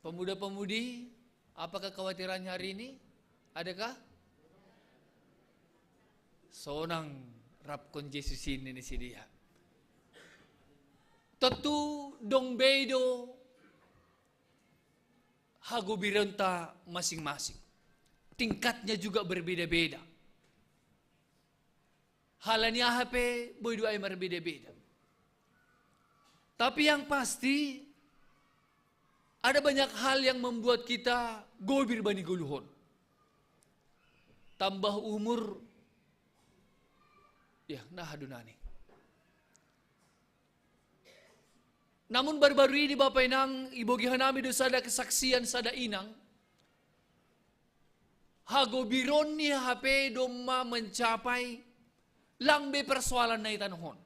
Pemuda-pemudi, apa kekhawatirannya hari ini? Adakah? Sonang, rap kon Jesus i, nini sidea. Tontu dong bei do hagobironta masing-masing. Tingkatnya juga berbeda-beda. Halani aha pe boi do ai marbeda-beda. Tapi yang pasti, ada banyak hal yang membuat kita gobir bani ngoluhon. Tambah umur, ya, nah, aduh, nani. Namun baru-baru ini, bapa inang, ibogihan nami do sada kesaksian sada inang, hagobironni aha pe domma mencapai lang be persoalan na i tanoh on.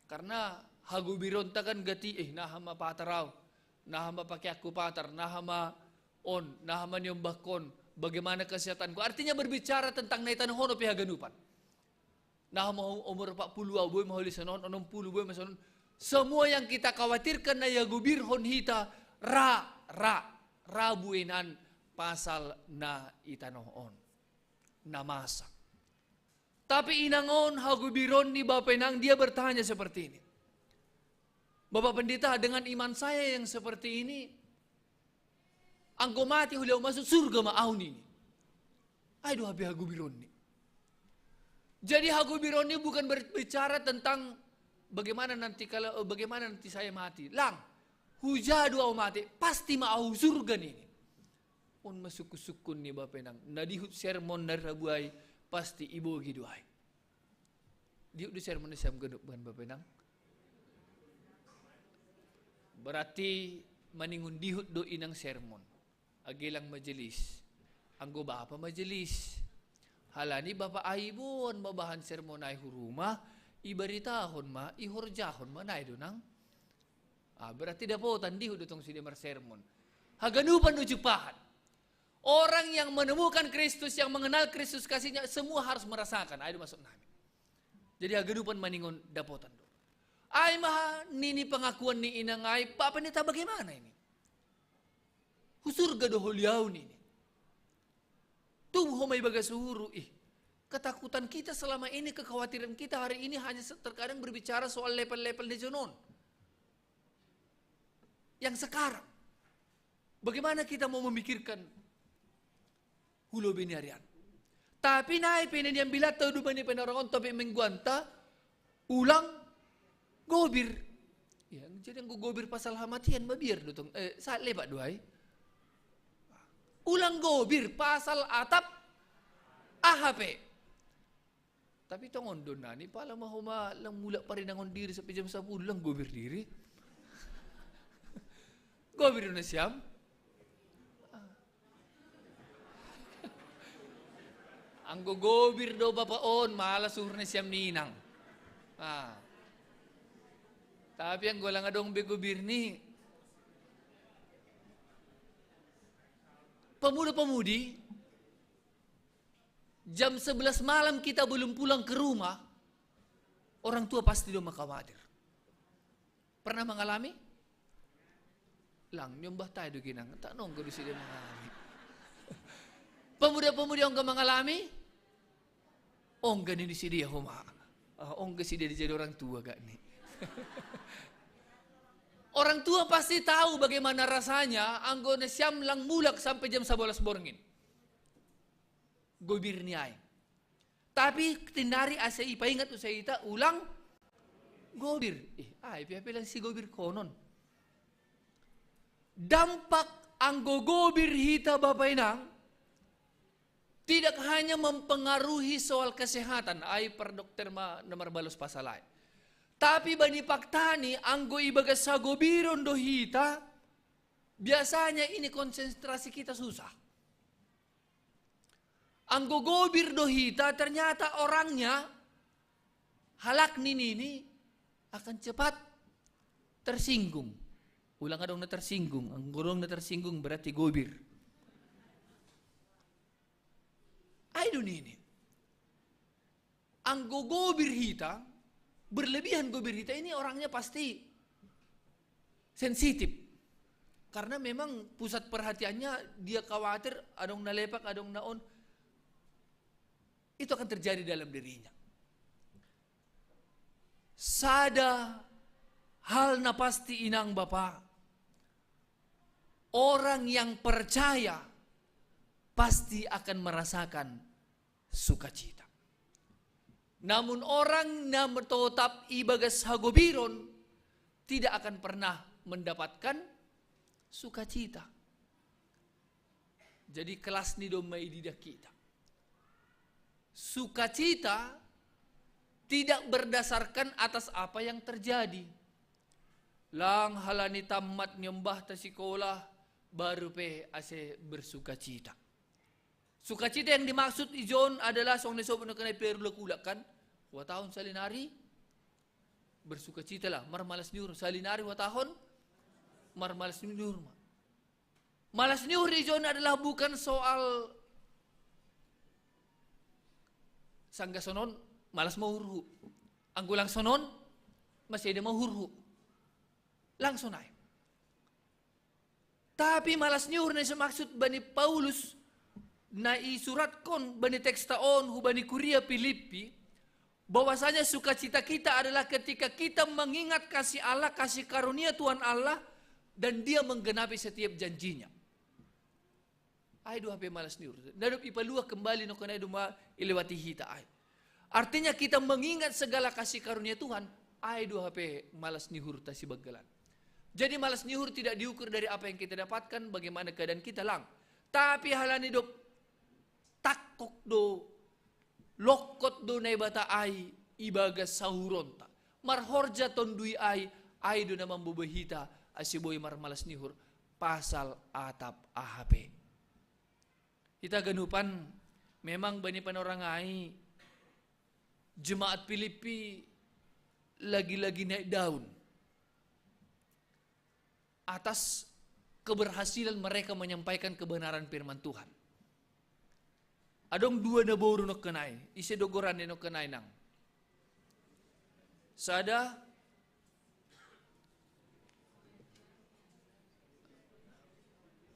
Karena hagobironta kan gati, eh, naha ma patar au, naha ma pakeanku patar, naha ma on, naha ma niombahkon, bagaimana kesehatanku. Artinya berbicara tentang na i tanoh on dope haganupan. Naha ma umur empat puluh au, boi ma holi sonon, onom puluh, boi ma sonon. Semua yang kita khawatirkan na ihagobirhon hita, ra, ra, ra buenan pasal na i tanoh on. Na masa. Tapi inang on, hagobironni, bapa inang, dia bertanya seperti ini. Bapak Pendeta, dengan iman saya yang seperti ini, Anggo mate hulehon masuk surga ma au nini. Ai do hape hagobironni. Jadi hagobironni bukan berbicara tentang bagaimana nanti kalau, eh, bagaimana nanti saya mati. Lang, huja do au mate, pasti ma au surga nini. On ma sungkun-sungkun ni bapa inang. Na dihut sermon na rabu ai, pasti ibogi do ai. Dihut do sermon na siam ganup kan bapa inang. Berarti maningon dihut do inang sermon. Agelang majelis. Anggo bapa majelis. Halani bapa ai boan ma bahan sermon ai hu rumah, ibaritahon ma, ihorjahon ma, nai do nang. Ah, berarti dapotan dihut do tong sude marsermon. Haganupan do jumpahan. Orang yang menemukan Kristus, yang mengenal Kristus kasihnya, semua harus merasakan. Ai do masuk nami. Jadi haganupan maningon dapotan do. Ai ma nini pengakuan ni inang ai, bapa ni ta bagaimana ini? Hu surga do holi au nini. Tung ho ma ibagas uhurhu ih. Ketakutan kita selama ini, kekhawatiran kita hari ini hanya se-, terkadang berbicara soal level-level ni jonon. Yang sekarang. Bagaimana kita mau memikirkan hu lobei ni ari an? Tapi nai pe na niambilanta do bani panorang on topik mingguanta, ulang gobir. Ya, jadi anggo gobir pasal hamatian mabiar do tong, eh, sa lepak do ai. Ulang gobir pasal atap aha pe. Tapi tongon do nani pala ma ho ma lang mulak parinangon diri sampe jam sapuluh lang gobir diri. Gobir do nasiam. Anggo gobir do bapa on, malas uhur nasiam ni inang. Ah. Tapi anggo lang adong be gobir ni pemuda-pemudi, jam sebelas malam kita belum pulang ke rumah, orang tua pasti do makawatir. Pernah mengalami? Lang, nyombah tai do ginang, tak nonggo di sini mengalami. Pemuda-pemudi ongga mengalami? Ongga ni di sini ya homa. Ah, ongga sini jadi orang tua gak nih. Orang tua pasti tahu bagaimana rasanya anggo nasiam lang mulak sampai jam sebelas borngin. Gobir ni ai. Tapi tinari asa ipaingat usai ita ulang gobir. Ih, ai pia pelang si gobir konon. Dampak anggo gobir hita bapa inang tidak hanya mempengaruhi soal kesehatan, ai per dokter ma nomor balus pasal ai. Tapi bani paktani anggo ibagas sagobiron do hita, biasanya ini konsentrasi kita susah. Anggo gobir do hita, ternyata orangnya, halak ni nini akan cepat tersinggung. Ulang adong na tersinggung, anggo adong na tersinggung berarti gobir. Ai do nini. Anggo gobir hita, berlebihan gobir hita ini orangnya pasti sensitif. Karena memang pusat perhatiannya dia khawatir adong na lepak, adong na on. Itu akan terjadi dalam dirinya. Sada hal na pasti inang bapa, orang yang percaya pasti akan merasakan sukacita. Namun orang na totap ibagas hagobiron tidak akan pernah mendapatkan sukacita. Jadi kelas ni domma ididah kita. Sukacita tidak berdasarkan atas apa yang terjadi. Lang halani tammat nyombahta sikola, baru pe ase bersukacita. Sukacita yang dimaksud ijon adalah song ni sobut na kenai perlu kulak kan. Watahun salinari bersukacitalah, marmalas ni uhur, salinari watahun marmalas ni uhur ma. Malas ni uhur ijon adalah bukan soal sangga sonon malas ma uhurhu. Anggo lang sonon masih ada ma uhurhu. Langsung naik. Tapi malas ni uhur na so maksud bani Paulus na isuratkon bani teksta on hu bani kuria Filipi, bahwasanya sukacita kita adalah ketika kita mengingat kasih Allah, kasih karunia Tuhan Allah, dan Dia menggenapi setiap janjinya. Ai do hape malas ni uhur. Ndada dope ipalua kembali nongko nai do ma ilewati hita ai. Artinya kita mengingat segala kasih karunia Tuhan, ai do hape malas ni uhur tasibagalan. Jadi malas ni uhur tidak diukur dari apa yang kita dapatkan, bagaimana keadaan kita lang. Tapi halani do tangkok do, lokot do Naibata ai ibagas sauhuronta. Marhorja tondui ai, ai do na mamboban hita, ase boi marmalas ni uhur, pasal atap aha pe. Hita ganupan, memang bani panorang ai, jemaat Filipi lagi-lagi naik daun atas keberhasilan mereka menyampaikan kebenaran firman Tuhan. Adong dua naboru nongko nai, ise do goran ni nongko nai nang? Sada,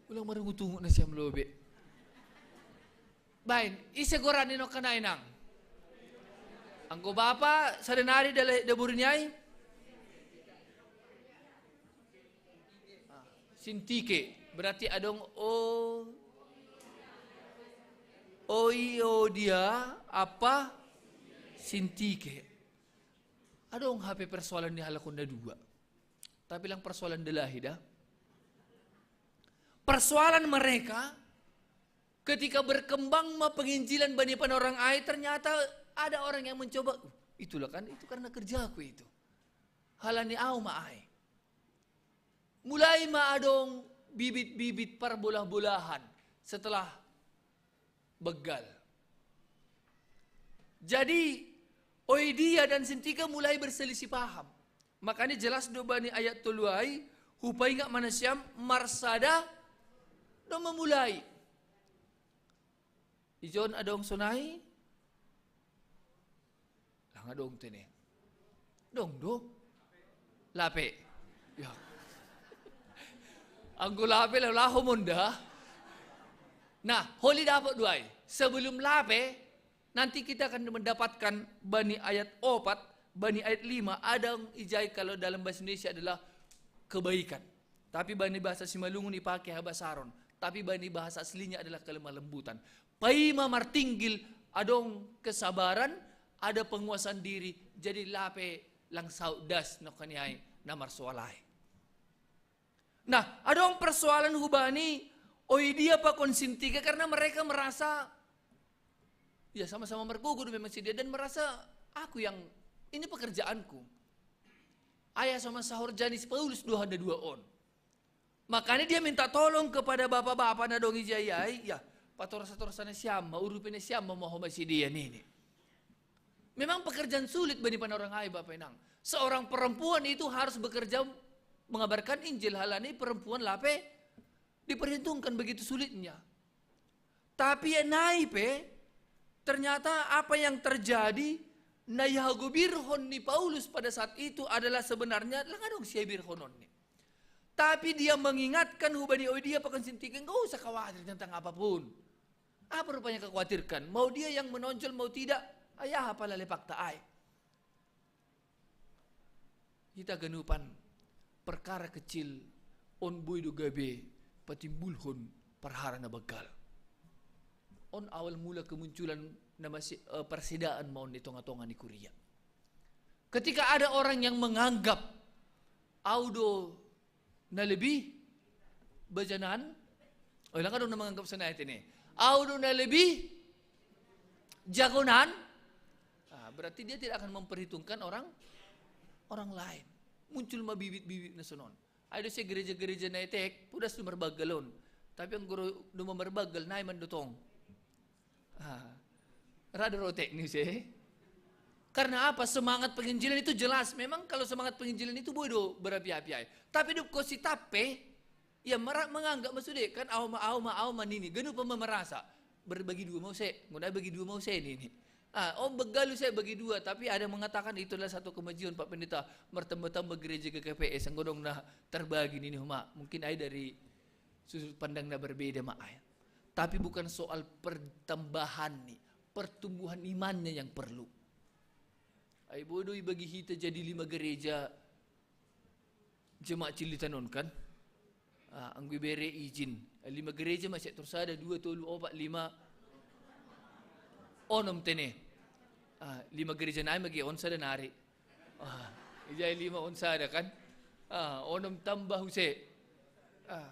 ulang marungut-ungut nasiam lobe. Baen, ise goran ni nongko nai nang? Anggo bapa, sada nari dale daboru ni ai? Sintike, berarti adong o, o i o dia apa Sintike. Adong hape persoalan ni halak on na dua. Tapi lang persoalan dalahi da. Persoalan mereka ketika berkembang ma penginjilan bani panorang ai, ternyata ada orang yang mencoba, "Uh, itulah kan, itu karena kerjaku itu. Halani au ma ai." Mulai ma adong bibit-bibit parbolah-bolahan setelah begal. Jadi, Oidia dan Sintike mulai berselisih paham. Makanya jelas do bani ayat tolu ai, hupaingat ma nasiam marsada do mamulai. Ijon adong sonai? Lang adong tene. Dong do. Lape. Ya. Anggo lape laho monda. Nah, holi dapot do ai. Sebelum lape, nanti kita akan mendapatkan bani ayat opat, bani ayat lima, adong ijai kalau dalam bahasa Indonesia adalah kebaikan. Tapi bani bahasa Simalungun ipake habasaron. Tapi bani bahasa aslinya adalah kelemah lembutan. Paima martinggil, adong kesabaran, ada penguasaan diri, jadi lape lang saut das nongko ni ai na marsoal ai. Nah, adong persoalan hubani Oidia pakon Sintike karena mereka merasa, ya, sama-sama margogo do memang si dia dan merasa, "Aku yang, ini pekerjaanku." Ai asa masahor janis Paulus do handa dua on. Makanya dia minta tolong kepada bapa-bapa na adong ijai ai, ya, patoras-toras nasiam ma, urupi nasiam ma, maho ma si dia nini. Memang pekerjaan sulit bani panorang ai, Bapak Inang. Seorang perempuan itu harus bekerja mengabarkan Injil, halani perempuan lape diperhitungkan begitu sulitnya. Tapi ya nai pe, ternyata apa yang terjadi, na ihagobirhon ni Paulus pada saat itu adalah sebenarnya lang adong sihabirhononni. Tapi dia mengingatkan hubani Oidia pakon Sintike, "Nggak usah khawatir tentang apapun." Apa rupanya kau khawatirkan? Mau dia yang menonjol, mau tidak, ai aha pala lepakta ai. Hita ganupan, perkara kecil on boi do gabe patimbulhon parhara na begal. On awal mula kemunculan na masi-, eh, parsidaan ma on di tonga-tonga ni kuria. Ketika ada orang yang menganggap, "Au do na lebih bajanan," oh, lang adong na manganggap sonai tene. "Au do na lebih jagonan." Ah, berarti dia tidak akan memperhitungkan orang, orang lain. Muncul ma bibit-bibit na sonon. Ai do se gereja-gereja na etek, podas do marbagal on. Tapi anggo ro do ma marbagal, nai mandotong. Ah, ra do ro teknis, eh. Karena apa? Semangat penginjilan itu jelas. Memang kalau semangat penginjilan itu boi do berapi-api ai. Tapi dob ko sitap pe, ya, mara-, menganggap ma sude, kan, "Au ma, au ma, au ma," nini. Ganup pe ma merasa, "Berbagi dua ma use, nggo nai bagi dua ma use," nini. Ah, "Oh, begal use bagi dua," tapi ada yang mengatakan itu adalah satu kemajuan, Pak Pendeta, mertambah-tambah gereja G K P S, anggo dong na terbagi nini homa. Mungkin ai dari sudut pandang na berbeda ma ai. Tapi bukan soal pertambahan ni, pertumbuhan imannya yang perlu. Ai boi do ibagi hita jadi lima gereja jemaat Cililitan on kan? Ah, anggo ibere izin. Lima gereja masih terus ada, dua, tolu, opat, lima, onom tene. Ah, lima gereja nai magi on sada nari. Ah, ijai lima on sada kan. Ah, onom tambah use. Ah.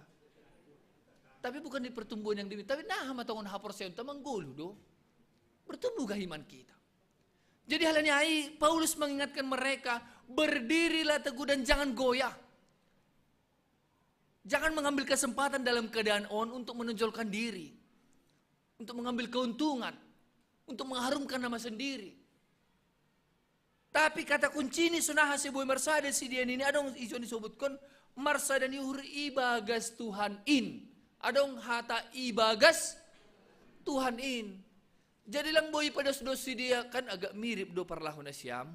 Tapi bukan di pertumbuhan yang demi, tapi nah, matongon haporseon tamang golu do. Bertumbuhkah iman kita? Jadi hal ini ai, Paulus mengingatkan mereka, berdirilah teguh dan jangan goyah. Jangan mengambil kesempatan dalam keadaan on untuk menonjolkan diri, untuk mengambil keuntungan, untuk mengharumkan nama sendiri. Tapi kata kunci ini, saudara, si boy marsada si dia ini, adong ijon disebutkan marsada ni uhur ibagas Tuhan in. Adong hata ibagas Tuhan in. Jadi lang boy pada sudah si dia kan agak mirip do parlahuna siam.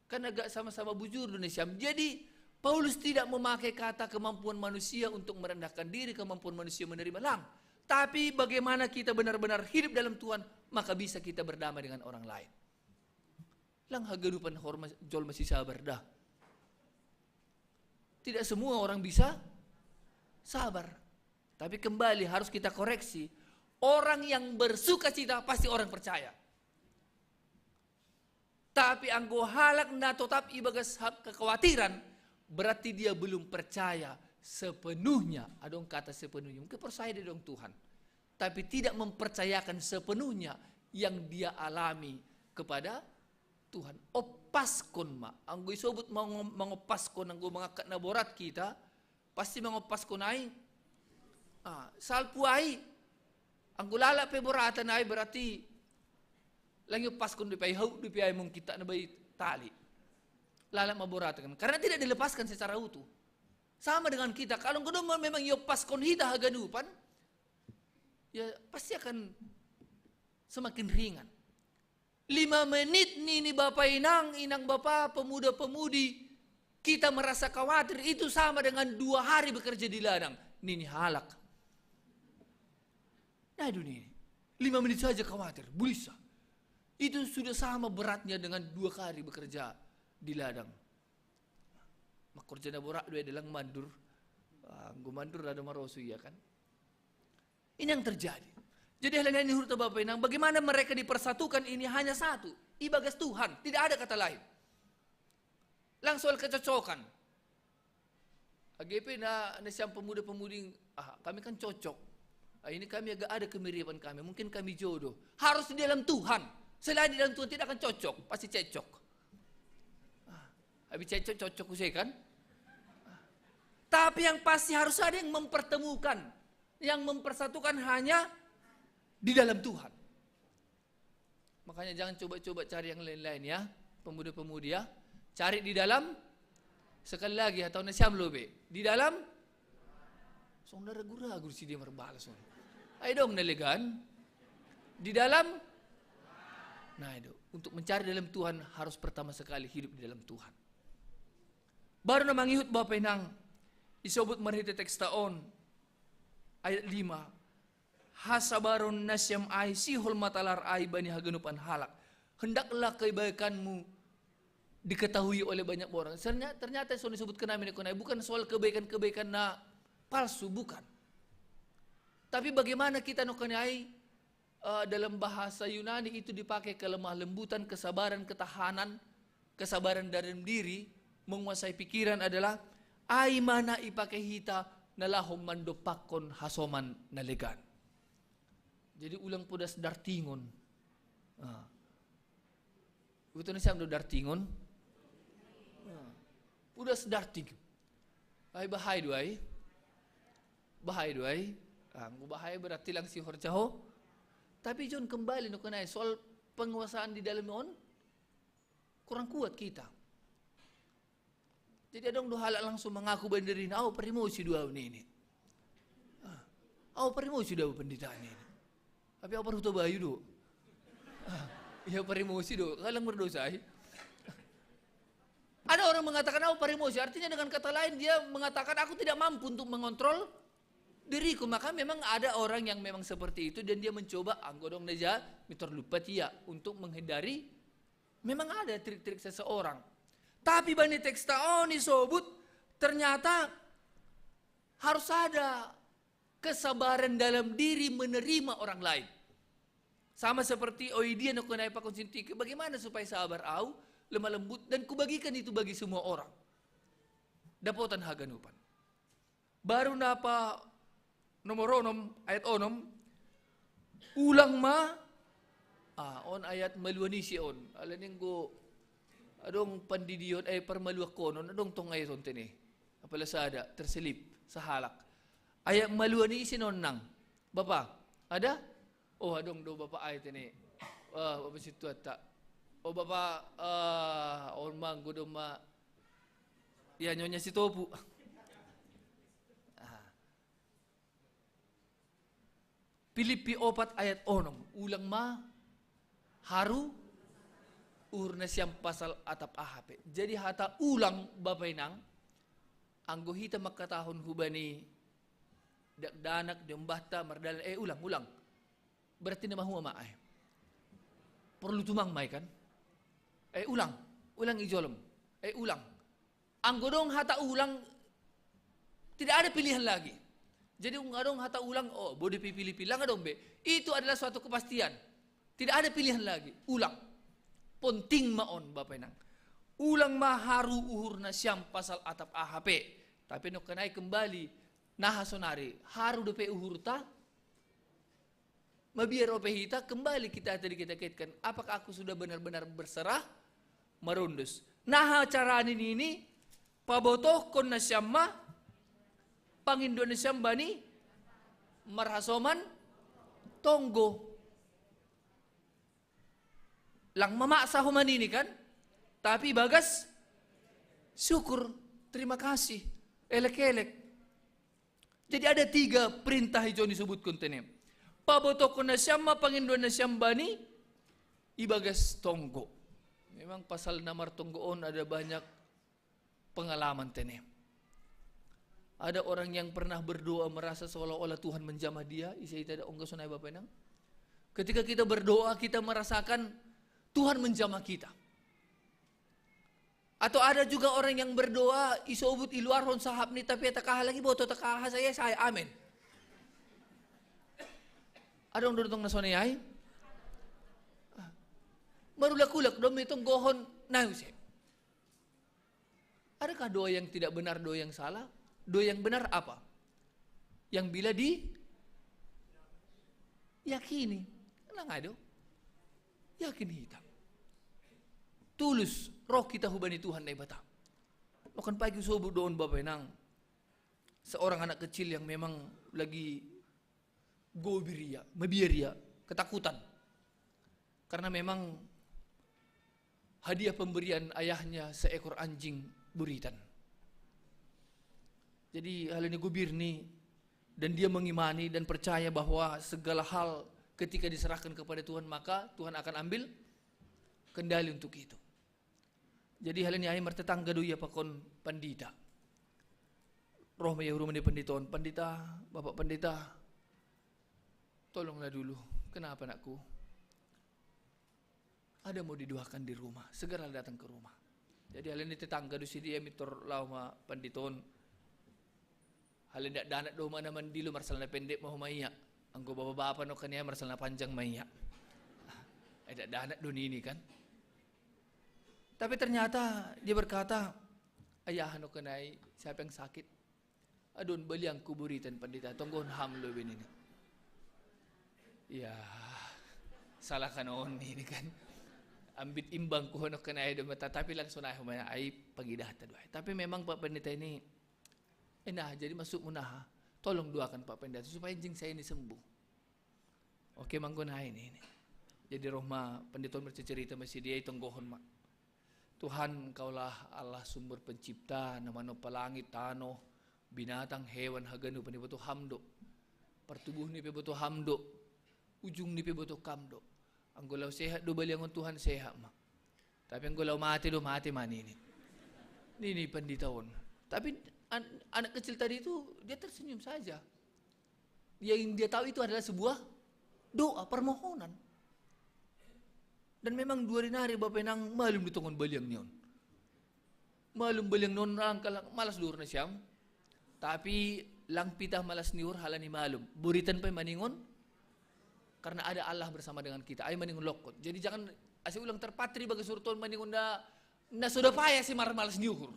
Kan agak sama-sama bujur do ni siam. Jadi Paulus tidak memakai kata kemampuan manusia untuk merendahkan diri, kemampuan manusia menerima lang. Tapi bagaimana kita benar-benar hidup dalam Tuhan, maka bisa kita berdamai dengan orang lain. Lang hagadupan horma-, jolma si sabar dah. Tidak semua orang bisa sabar. Tapi kembali harus kita koreksi. Orang yang bersuka cita pasti orang percaya. Tapi anggo halak na totap ibagas ha-, kekhawatiran, berarti dia belum percaya sepenuhnya. Adong kata sepenuhnya. Mungkin percaya dia dong Tuhan. Tapi tidak mempercayakan sepenuhnya yang dia alami kepada Tuhan. Oppaskon ma. Anggo isobut mango-, mangoppaskon, anggo mangangkat na borat kita, pasti mangoppaskon ai. Ah, salpu ai. Anggo lala pe boratan ai berarti lang ioppaskon dope ai, hau dope ai mung kita na bai tali. Lala ma boratan kan. Karena tidak dilepaskan secara utuh. Sama dengan kita, kalau enggo memang ioppaskon hita haganupan, ya pasti akan semakin ringan. Lima menit nini bapa inang, inang bapa, pemuda pemudi, kita merasa khawatir, itu sama dengan dua hari bekerja di ladang. Nini halak. Nah, itu nini. Lima menit saja khawatir, bulisa. Itu sudah sama beratnya dengan dua hari bekerja di ladang. Makorja na borat dua dalang mandur. Ah, anggo mandur ada marosu, iya kan? Ini yang terjadi. Jadi hal ini hurta Bapak Inang, bagaimana mereka dipersatukan ini hanya satu, ibagas Tuhan, tidak ada kata lain. Lang soal kecocokan. Age pe na, na siam pemuda-pemudi, ah, kami kan cocok. Ah, ini kami agak ada kemiripan kami, mungkin kami jodoh. Harus di dalam Tuhan. Selain di dalam Tuhan tidak akan cocok, pasti cecok. Ah, habis cecok, cocok usai kan? Ah. Tapi yang pasti harus ada yang mempertemukan. Yang mempersatukan hanya di dalam Tuhan. Makanya jangan coba-coba cari yang lain-lain ya, pemuda-pemudi ya. Cari di dalam, sekali lagi, atau na siam lobe. Di dalam, song na ragu-ragu si dia marbalas, song. Ayo dong, nalegan. Di dalam, nah itu, untuk mencari dalam Tuhan harus pertama sekali hidup di dalam Tuhan. Baru na mangihut Bapa Inang, isobut marhite teks ta on, ayat lima. Hasabaron na siam ai sihol matalar ai bani haganupan halak. Hendaklah kebaikanmu diketahui oleh banyak orang. Ternyata, ternyata so disebutkan nami ni konai, bukan soal kebaikan-kebaikan na palsu, bukan. Tapi bagaimana kita no konai, eh, dalam bahasa Yunani itu dipakai kelemah lembutan, kesabaran, ketahanan, kesabaran dalam diri, menguasai pikiran adalah ai ma na ipake hita na laho mandompakkon hasoman na legan. Jadi ulang podas dartingon. Ah. Uto na siam do dartingon. Ah. Podas darting. Ai bahai do ai. Bahai do ai. Ah, anggo bahai berarti lang sihorja ho. Tapi jon kembali no konai soal penguasaan di dalam on. Kurang kuat kita. Jadi adong do halak langsung mengaku bandiri, "Au parimosi do au nini. Ah, au parimosi do au pendeta nini. Tapi au parhuta bayu do. Ah, iya parimosi do, kalang berdosa ai." Ada orang mengatakan, "Au parimosi," artinya dengan kata lain dia mengatakan, "Aku tidak mampu untuk mengontrol diriku." Maka memang ada orang yang memang seperti itu dan dia mencoba, anggo dong na ja, mitor lupa ia untuk menghindari. Memang ada trik-trik seseorang. Tapi bani teks ta on isobut, ternyata harus ada kesabaran dalam diri menerima orang lain. Sama seperti oidian aku naik pakon sintiki, bagaimana supaya sabar au, lemah lembut, dan kubagikan itu bagi semua orang. Dapotan haganupan. Baru napa nomor onom, ayat onom, ulang ma, ah, on ayat maluanisi on. Ala ninggo, adong pandidion, eh, parmaluak konon, adong tong ayat on tene. Apala sada, terselip, sahalak. Ayat maluanisi non nang. Bapa, ada? Oh, adong do bapa ai tene. Wah, bapa situ atta. Oh, bapa, ah, on manggo do ma. Ya, Nyonya Sitopu. Ah. Pilipi opat ayat onom. Ulang ma haru uhur nasiam pasal atap aha pe. Jadi hata ulang bapa inang, anggo hita mangkatahon hubani dakdanak di ombahta mardalan, eh, ulang, ulang. Berarti na mahua ma ai. Perlu tumang mai kan? Eh, ulang, ulang ijolom. Eh, ulang. Anggo dong hata ulang, tidak ada pilihan lagi. Jadi anggo dong hata ulang, oh, bodi pipilih pilang dong be. Itu adalah suatu kepastian. Tidak ada pilihan lagi. Ulang. Ponting ma on, bapa inang. Ulang ma haru uhur nasiam pasal atap aha pe. Tapi nokkanai kembali, naha sonari, haru dope uhurta, mabiar ope hita, kembali kita tadi kita kaitkan, apakah aku sudah benar-benar berserah, marundus? Naha carani nini, pabotohkon nasiam ma, pangindoan nasiam bani, marhasoman, tonggo. Lang mamaksa homa nini kan? Tapi bagas syukur, terima kasih, elek-elek. Jadi ada tiga perintah ijo ni sebutkan tene. Pabotohkon nasiam ma, pangindoan nasiam bani, ibagas tonggo. Memang pasal na martonggo on ada banyak pengalaman tene. Ada orang yang pernah berdoa merasa seolah-olah Tuhan menjamah dia, ise ita ada ongga sonai bapa inang. Ketika kita berdoa, kita merasakan Tuhan menjamah kita. Atau ada juga orang yang berdoa, isobut iluarhon sahap ni, tapi takaha lagi boto takaha saya, saya, amin. Adong do tong na sonai ai. Marulak-ulak do mitong gohon na use. Adakah doa yang tidak benar, doa yang salah? Doa yang benar apa? Yang bila di yakini. Nang ado. Yakin hita. Tulus roh kita hubani Tuhan Naibata. Makan pagi subuh doon bapa inang. Seorang anak kecil yang memang lagi gobiria, mabiaria, ketakutan. Karena memang hadiah pemberian ayahnya seekor anjing buritan. Jadi hal ini gubirni, dan dia mengimani dan percaya bahwa segala hal ketika diserahkan kepada Tuhan, maka Tuhan akan ambil kendali untuk itu. Jadi hal ini ai martetangga do ia pakon pandita. Roh ma ia rumah ni pandita on, pandita, bapak pandita, tolonglah dulu. Kenapa anakku? Ada mau didoakan di rumah, segeralah datang ke rumah. Jadi hal ini tetangga do si dia mitor lao ma pandita on. Hal ini dakdanak do ma na mandilo marsal na pendek ma homa ia. Anggo bapa-bapa no kan ia marsal na panjang ma ia. Eh, dakdanak do nini kan. Tapi ternyata dia berkata, ayah no kenai siapa yang sakit? Adon baliangku buritan pandita, tonggohon ham lo benini. Ya, salah kan on ini kan. Ambit imbang ku honok kan ai do mata, tapi langsung ai homa ai pagidahta do ai. Tapi memang Pak Pendeta ini, eh, nah, jadi masuk munaha. Tolong doakan Pak Pendeta supaya jing saya ini sembuh. Oke, manggon ai ini, ini. Jadi roh ma pendeta on bercerita masih dia tonggohon ma. Tuhan, Engkaulah Allah sumber pencipta, na manompa langit, tano, binatang, hewan, haganupan iboto Ham do. Partubuh ni pe iboto Ham do. Ujung ni pe iboto Kam do. Anggo lau sehat do baliangon Tuhan sehat ma. Tapi anggo lau mate do mate ma nini. Nini pandita on. Tapi an-, anak kecil tadi itu dia tersenyum saja. Yang dia tahu itu adalah sebuah doa, permohonan. Dan memang dua hari nari bapa inang malum di tongon baliang ni on. Malum baliang ni on, malas do uhur nasiam. Tapi Lang pita malas ni uhur halani malum. Buritan pe maningon, karena ada Allah bersama dengan kita. Ai maningon lokkot. Jadi jangan, ase ulang terpatri bagas uhurta on maningon na, na so da paya ase marmalas ni uhur.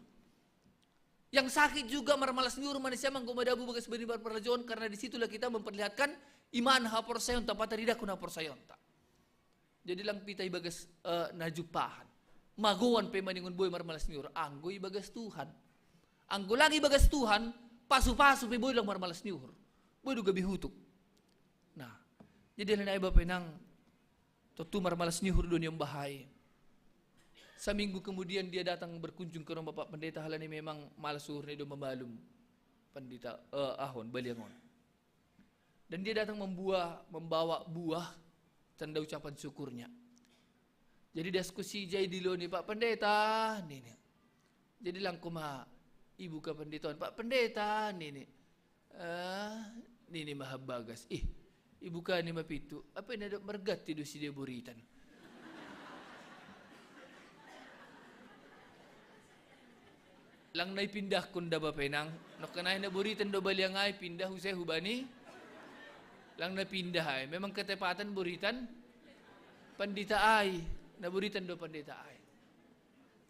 Yang sakit juga marmalas ni uhur manusia manggo madabu bagas bani parparajoon, karena di situlah kita memperlihatkan iman, haporsayaonta, pataridahkon haporsayaonta. Jadi lang pita ibagas, eh, na jumpahan. Magoan pe maningon boi marmalas ni uhur, anggo ibagas Tuhan. Anggo lang ibagas Tuhan, pasu-pasu pe boi lang marmalas ni uhur. Boi do gabe hutuk. Nah, jadi halani ai bapa inang, tontu marmalas ni uhur do nian bahai. Saminggu kemudian dia datang berkunjung ke rumah Pak Pendeta halani memang malas uhurna i do mamalum pandita, eh, ahon, baliang on. Dan dia datang membuah, membawa buah tanda ucapan syukurnya. Jadi das kusija i di loni, "Pak Pendeta," nini. Jadi lang koma ibuka pandita on, "Pak Pendeta," nini. "Eh," nini ma habagas. "Ih, ibuka ni ma pintu, ape na dob marganti do si dia buritan." Lang na ipindahkon da bapa inang, nongkan ai na buritan do baliang ai, pindah use hubani. Lang na pindah ai, memang ketepatan buritan pandita ai, na buritan do pandita ai.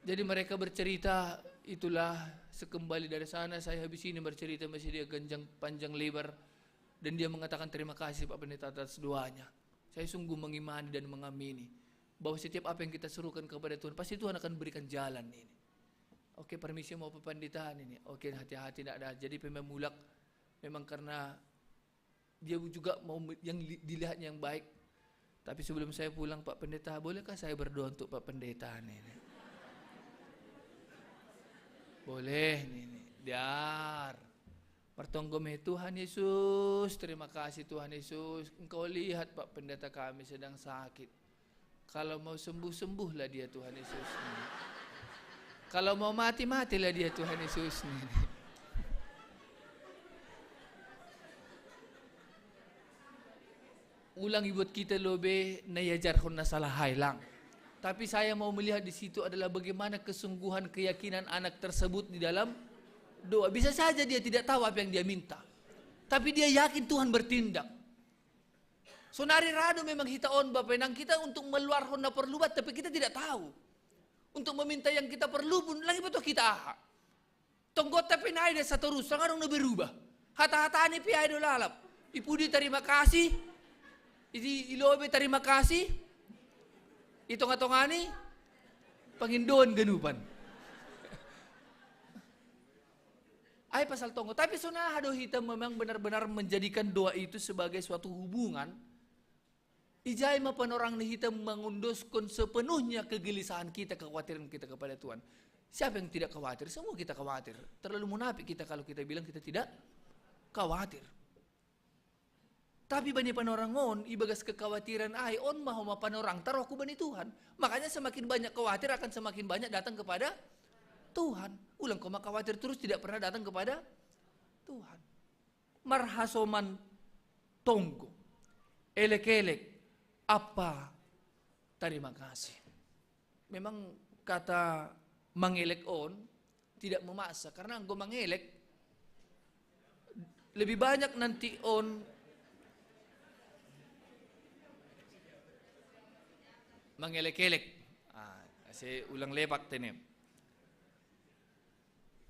Jadi mereka bercerita, itulah sekembali dari sana saya habis ini bercerita masih dia ganjang panjang lebar, dan dia mengatakan terima kasih Pak Pendeta atas doanya. Saya sungguh mengimani dan mengamini bahwa setiap apa yang kita serukan kepada Tuhan, pasti Tuhan akan berikan jalan ini. Oke, permisi mau Pak Pendeta ini. Oke, hati-hati, tidak ada. Jadi pe memang mulak, memang karena dia juga mau me-, yang li-, dilihatnya yang baik. Tapi sebelum saya pulang, Pak Pendeta, bolehkah saya berdoa untuk Pak Pendeta ini? Boleh, ini. Dar. Martonggo ma i, "Tuhan Yesus, terima kasih Tuhan Yesus. Engkau lihat Pak Pendeta kami sedang sakit. Kalau mau sembuh, sembuhlah dia Tuhan Yesus." "Kalau mau mati, matilah dia Tuhan Yesus." Ulang ibuat kita lobe na iajarhon na salahai, lang. Tapi saya mau melihat di situ adalah bagaimana kesungguhan keyakinan anak tersebut di dalam doa. Bisa saja dia tidak tahu apa yang dia minta. Tapi dia yakin Tuhan bertindak. Sonari ra do memang hita on, bapa inang, kita untuk meluarhon na porlu banta, tapi kita tidak tahu. Untuk meminta yang kita perlu pun, lang iboto hita aha. Tonggonta pe nai da satorus, sanga adong na berubah. Hata-hatana pe ai do lalap. I pudi tarima kasih, i, i lobe tarima kasih, i tonga-tongani pangindoan ganupan. Ai pasal tonggo. Tapi sonari do hita memang benar-benar menjadikan doa itu sebagai suatu hubungan. Ijai ma panorang ni hita mangondoskon sepenuhnya kegelisahan kita, kekhawatiran kita kepada Tuhan. Siapa yang tidak khawatir? Semua kita khawatir. Terlalu munafik kita kalau kita bilang kita tidak khawatir. Tapi bani panorang on, ibagas kekhawatiran ai, on ma homa panorang taroku bani Tuhan. Makanya semakin banyak khawatir akan semakin banyak datang kepada Tuhan. Ulang koma khawatir terus tidak pernah datang kepada Tuhan. Marhasoman tonggo, elek-elek, ampa tarima kasih. Memang kata mangelek on tidak memaksa, karena anggo mangelek lebih banyak nanti on mangelek-elek. Ah, ase ulang lepak tene.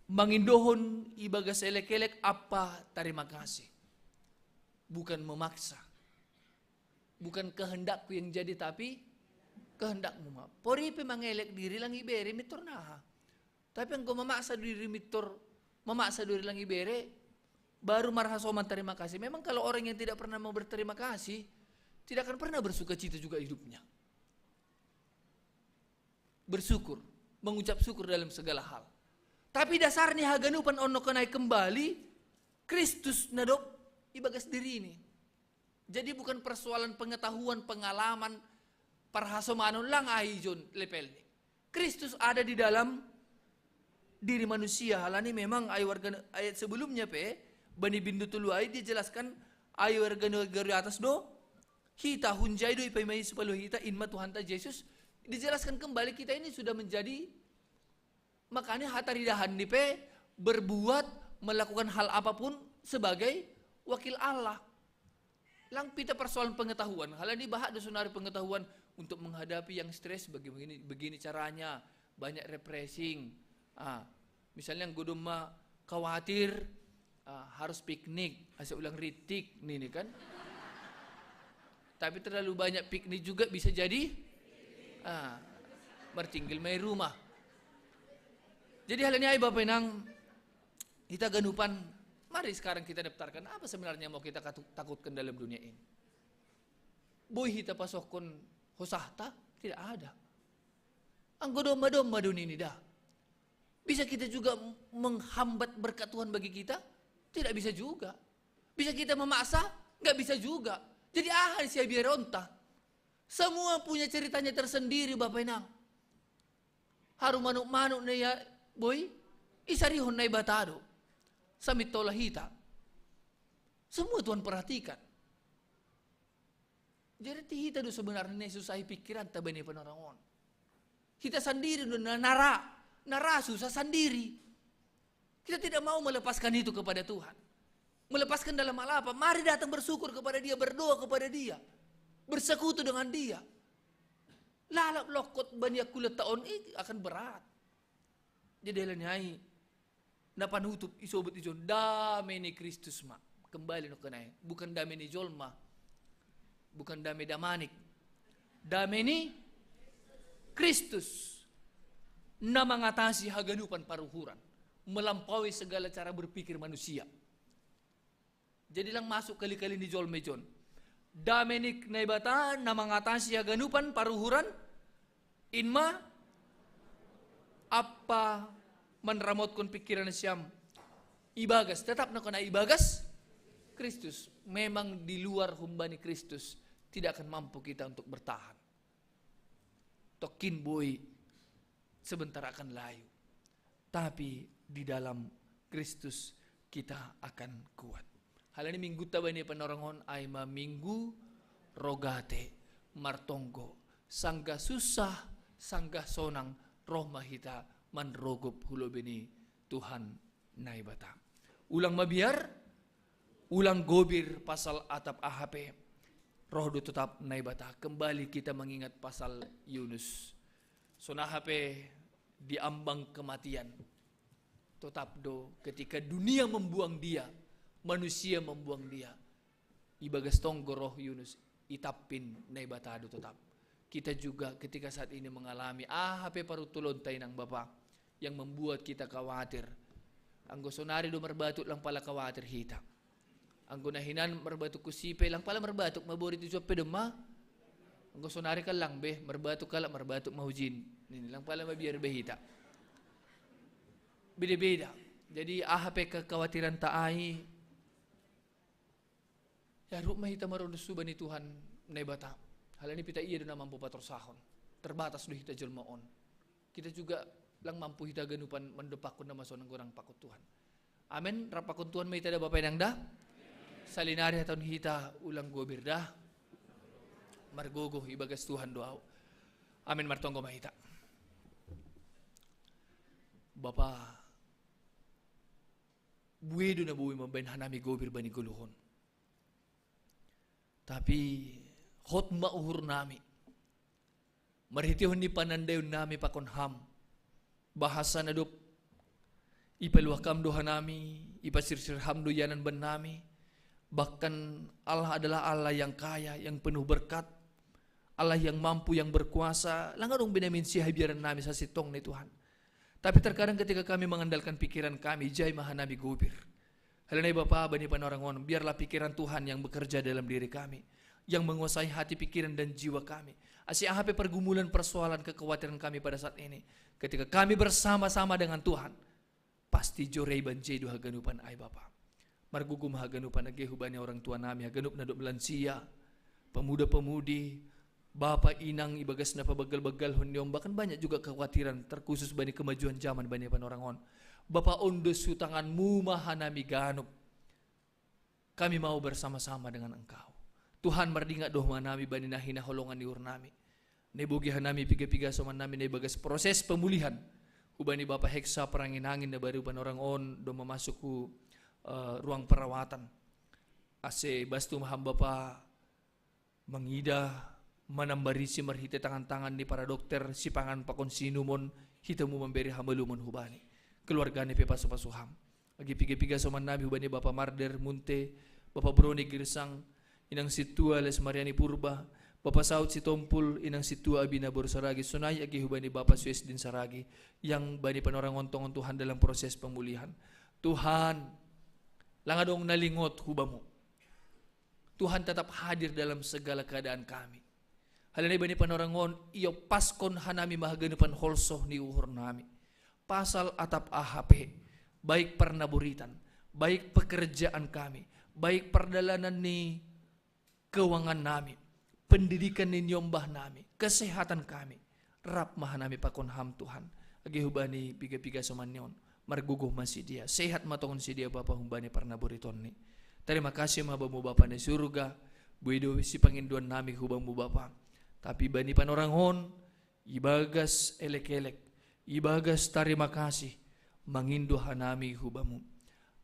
Mangindohon ibagas elek-elek ampa tarima kasih. Bukan memaksa. Bukan kehendakku yang jadi, tapi kehendakmu ma. Pori pe mangelek diri lang ibere mintor naha. Tapi anggo memaksa diri mintor, memaksa diri lang ibere, baru marhasoman tarima kasih. Memang kalau orang yang tidak pernah mau berterima kasih, tidak akan pernah bersukacita juga hidupnya. Bersyukur, mengucap syukur dalam segala hal. Tapi dasarnya haganupan on nongkan ai kembali, Kristus na dob ibagas dirini. Jadi bukan persoalan pengetahuan, pengalaman, parhasomanon, lang ai jon levelni. Kristus ada di dalam diri manusia. Halani memang ai warga, ayat sebelumnya pe, bani bindu tolu ai dijelaskan ai warga negara atas do hita, hunjai do ipaima Yesus paluah hita, in ma Tuhanta Jesus. Dijelaskan kembali kita ini sudah menjadi, makanya hataridahanni pe berbuat, melakukan hal apapun sebagai wakil Allah. Lang pita persoalan pengetahuan, hal ini bahat do sonari pengetahuan untuk menghadapi yang stres, bagaimana begini, begini caranya, banyak refreshing. Ah, misalnya godoma khawatir, ah, harus piknik, asa ulang ritik ini kan. Tapi terlalu banyak piknik juga bisa jadi, ah, martinggil mai rumah. Jadi hal ini ai Bapak Inang, kita ganupan, mari sekarang kita daftarkan apa sebenarnya mau kita katu-, takutkan dalam dunia ini. Boi hita pasokkon hosahta, tidak ada. Anggo domma-domma do ini dah. Bisa kita juga menghambat berkat Tuhan bagi kita? Tidak bisa juga. Bisa kita memaksa? Nggak bisa juga. Jadi aha siabiaronta? Semua punya ceritanya tersendiri, Bapak Inang. Haru manuk-manuk na ia boi, isarihon Naibata do. Samitola hita. Semua Tuhan perhatikan. Jadi hita do sebenarnya susah pikiranta bani panorangon. Hita sandiri do na-, nara, nara susah sandiri. Kita tidak mau melepaskan itu kepada Tuhan. Melepaskan dalam hal apa? Mari datang bersyukur kepada Dia, berdoa kepada Dia, bersekutu dengan Dia. Lalap lokot bani aku letakon, eh, akan berat. Jadi hal ini ai, na panutup isobut ijon, dame ni Kristus ma. Kembali no kenai, bukan dame ni jolma, bukan dame damanik, dame ni Kristus, na mangatasi haganupan paruhuran, melampaui segala cara berpikir manusia. Jadi lang masuk kali-kali ni jolma ijon. Dame ni Naibata na mangatasi haganupan paruhuran, inma apa manramotkon pikiran siam ibagas, tetap no kena ibagas Kristus. Memang di luar humbani Kristus tidak akan mampu kita untuk bertahan. Tokin boi sebentar akan layu. Tapi di dalam Kristus kita akan kuat. Hal ini minggu tabani panorangon ai ma minggu rogate martonggo. Sanggah susah, sanggah sonang, roh ma hita manrogop hulobi ni Tuhan Naibata. Ulang mabiar, ulang gobir pasal atap aha pe, roh do totap Naibata. Kembali kita mengingat pasal Yunus. Songon aha pe di ambang kematian, totap do ketika dunia membuang dia, manusia membuang dia, ibagas tonggo roh Yunus itappin Naibata do totap. Kita juga ketika saat ini mengalami aha pe paruntulonta inang bapa yang membuat kita khawatir. Anggo sonari do marbatuk lang pala khawatir hita. Anggo na hinan marbatuk ku sipe, lang pala marbatuk ma borit ijon pe domma. Anggo sonari kan lang be, marbatuk kalak, marbatuk ma hujin. Ini lang pala mabiar be hita. Beda-beda. Jadi aha pe kekhawatiranta ai, ya ruk ma hita marondo suba ni Tuhan Naibata. Hal ini pita ia do na mampu patorsahon. Terbatas do hita jolma on. Kita juga lang mampu hita ganupan mandopakkon nama sonang gorang pakon Tuhan. Amen. Rap pakon Tuhan ma hita da Bapa inang da. Salinari hatahon hita ulang gobir da. Margogo ibagas Tuhan do au. Amen. Martonggo ma hita. Bapa, bue do na boi mambaen hanami gobir bani goluhon. Tapi hot ma uhur nami. Marhitehon ni panandaion nami pakon ham. Bahasa na dob ipaluah ham do hanami, ipasirsir ham do ianan bannami. Bahkan Allah adalah Allah yang kaya, yang penuh berkat. Allah yang mampu, yang berkuasa. Lang adong be na mensia habiaran nami sasintongna Tuhan. Tapi terkadang ketika kami mengandalkan pikiran kami, ijai ma hanami gobir. Hal ini Bapa, bani panorangon, biarlah pikiran Tuhan yang bekerja dalam diri kami, yang menguasai hati, pikiran, dan jiwa kami. Asa aha pe pergumulan, persoalan, kekhawatiran kami pada saat ini, ketika kami bersama-sama dengan Tuhan, pasti jore iban je do haganupan ai Bapa. Margogo ma haganupan age hubani orang tua nami, haganup na dob lansia, pemuda-pemudi, bapa inang ibagas na pabagal-bagalhon ni on, bahkan banyak juga kekhawatiran terkhusus bani kemajuan zaman bani panorangon. Bapa, on do sutanganmu ma hanami ganup. Kami mau bersama-sama dengan Engkau. Tuhan, mardingat do hanami bani na hinaholongan ni uhur nami. Na ibege hanami piga-piga soman nami na ibagas proses pemulihan. Hubani Bapa Heksa Parangin-angin na baru panorangon domma masuk hu, eh, ruang perawatan. Ase bas tu ma hami Bapa mangida, manambarisi marhite tangan-tangan ni para dokter, sipangan pakon siinumon, hita ma mambere hamalumon hubani. Keluargana pe pasu-pasu Ham. Age piga-piga soman nami hubani Bapa Marder Munte, Bapa Broni Girsang, Inang Sintua Les Mariani Purba, Bapa Saud Sitompul, Inang Sintua Abina boru Saragi, sonai age hubani Bapa Suesdin Saragi, yang bani panorangon tongon Tuhan dalam proses pemulihan. Tuhan, lang adong na lingot hu Bamu. Tuhan tetap hadir dalam segala keadaan kami. Halani bani panorangon, iopaskon hanami ma haganupan holso ni uhur nami. Pasal atap aha pe, baik parnaboritan, baik pekerjaan kami, baik pardalanan ni keuangan nami, pendidikan ni niombah nami, kesehatan kami, rap ma hanami pakon Ham Tuhan. Age hubani piga-piga soman ni on, margogoh ma sidea, sehat ma tongon sidea Bapa humbani parnaboritonni. Tarima kasih ma Bamu Bapa ni surga, boi do sipangindoan nami hu Bamu Bapa. Tapi bani panorangon, ibagas elek-elek, ibagas tarima kasih, mangindo hanami hu Bamu.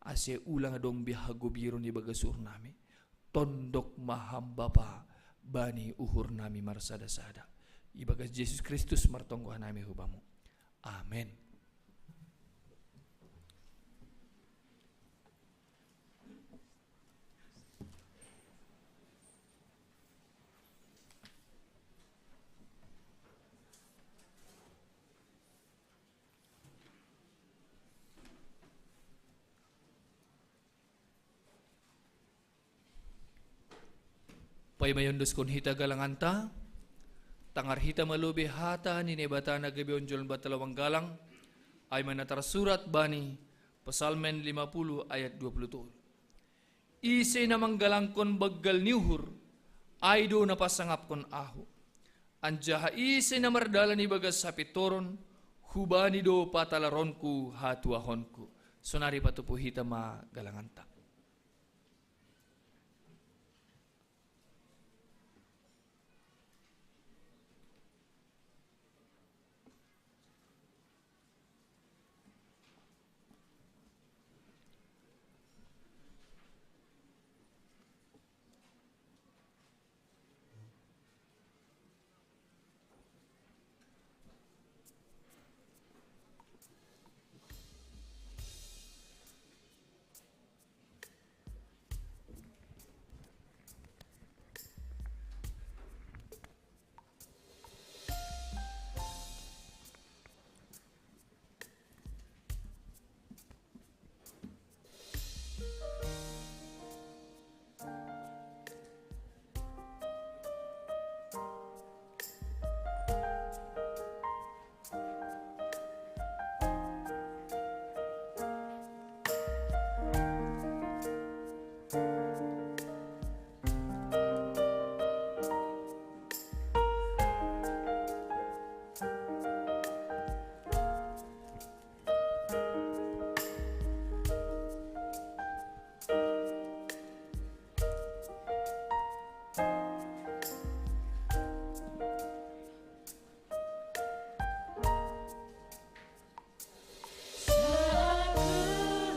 Ase ulang adong be hagobiron ibagas uhur nami. Tondok ma Ham Bapa bani uhur nami marsada-sada. Ibagas Jesus Kristus martonggo hanami hu Bamu. Amen. Paima iondoskon hita galanganta, tangar hita ma lobei hata ni Naibata na gabe onjolan banta lawang galang, ai ma na tarsurat bani Psalmen lima puluh ayat dua puluh tolu. Ise na manggalangkon banggal ni uhur, ai do na pasangapkon ahu. Anjaha ise na mardalan ibagas hapintoron, hubani do patalaronku hatuahonku. Sonari patupu hita ma galanganta.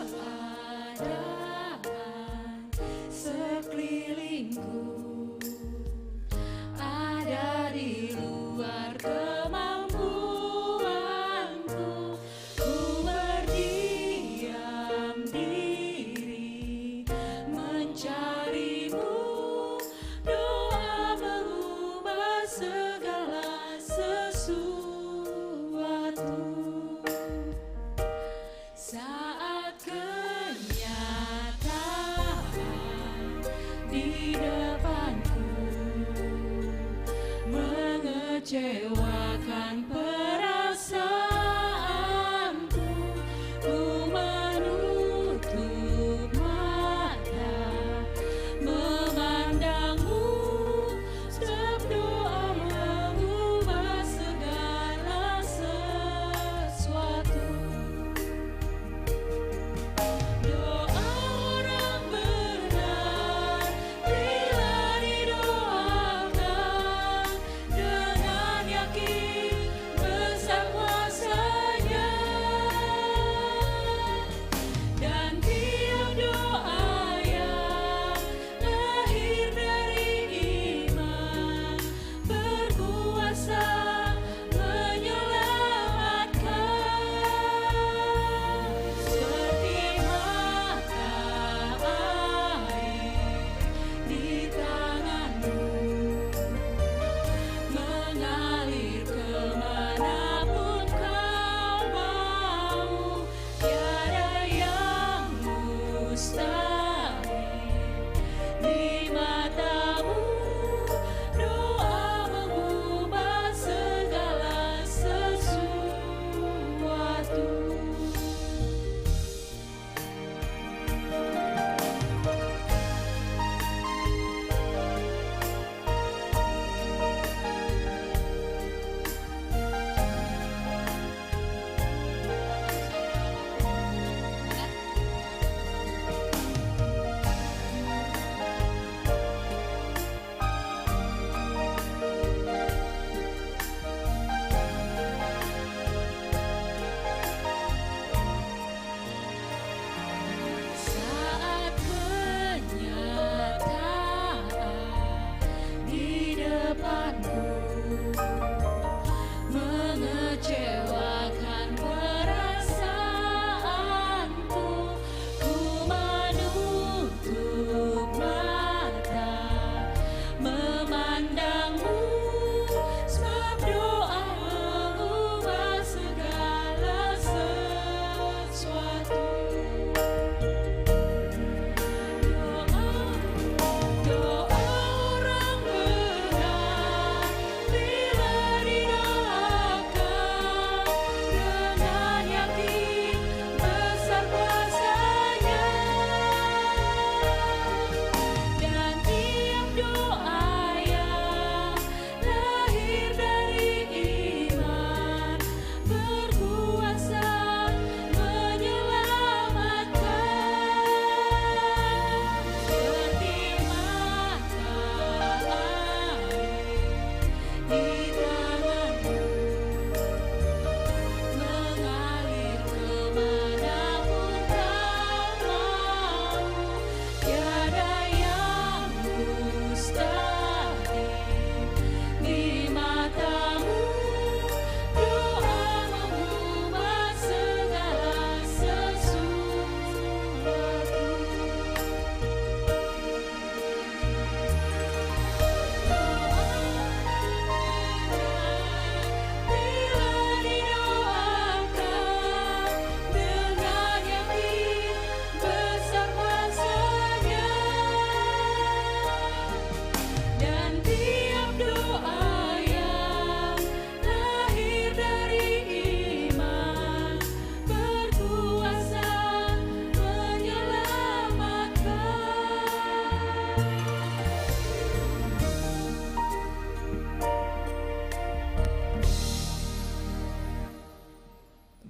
Saat keadaan sekelilingku ada di luar kemampuanku, ku berdiam diri mencarimu. Doa mengubah segala sesuatu. Saat kenyataan di depanku mengecewakan perasaanku, ku menutup mata memandangmu. Setiap doa mengubah segala sesuatu. Doa orang benar bila didoakan dengan yakin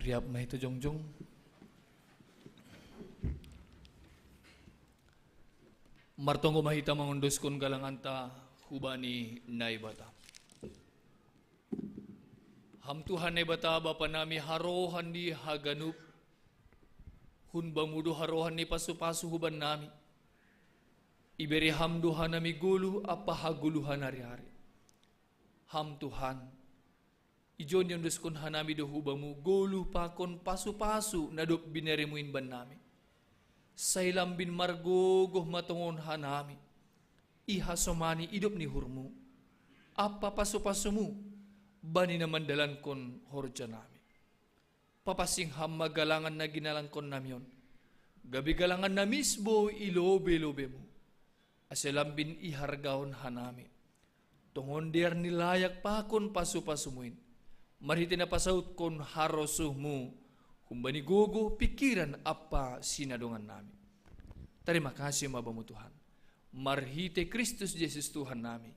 Piap ma hita jongjong. Martonggo ma hita mangondoskon galanganta hubani Naibata. Ham Tuhan Naibata Bapa nami, harohan ni haganup, hun Bamu do harohan ni pasupasu huban nami. Ibere Ham do hanami goluh ampa hagoluhan ari-ari. Ham Tuhan, ijon iondoskon hanami do hu Bamu goluh pakon pasupasu na dob binere-Mu in bannami. Sai lambin margogoh ma tongon hanami, ihasomani idop ni uhur-Mu ampa pasupasu-Mu bani na mandalankon horjanami. Papansing Ham ma galangan na ginalangkonnami on, gabe galangan na misbou i lobei-lobei-Mu, ase lambin ihargahon hanami tongon dear ni layak pakon pasupasu-Mu in, marhitei na pasautkon harosuh-Mu humbani gogoh, pingkiran ampa sinadongannami. Tarima kasih ma Bamu Tuhan. Marhitei Kristus Jesus Tuhannami,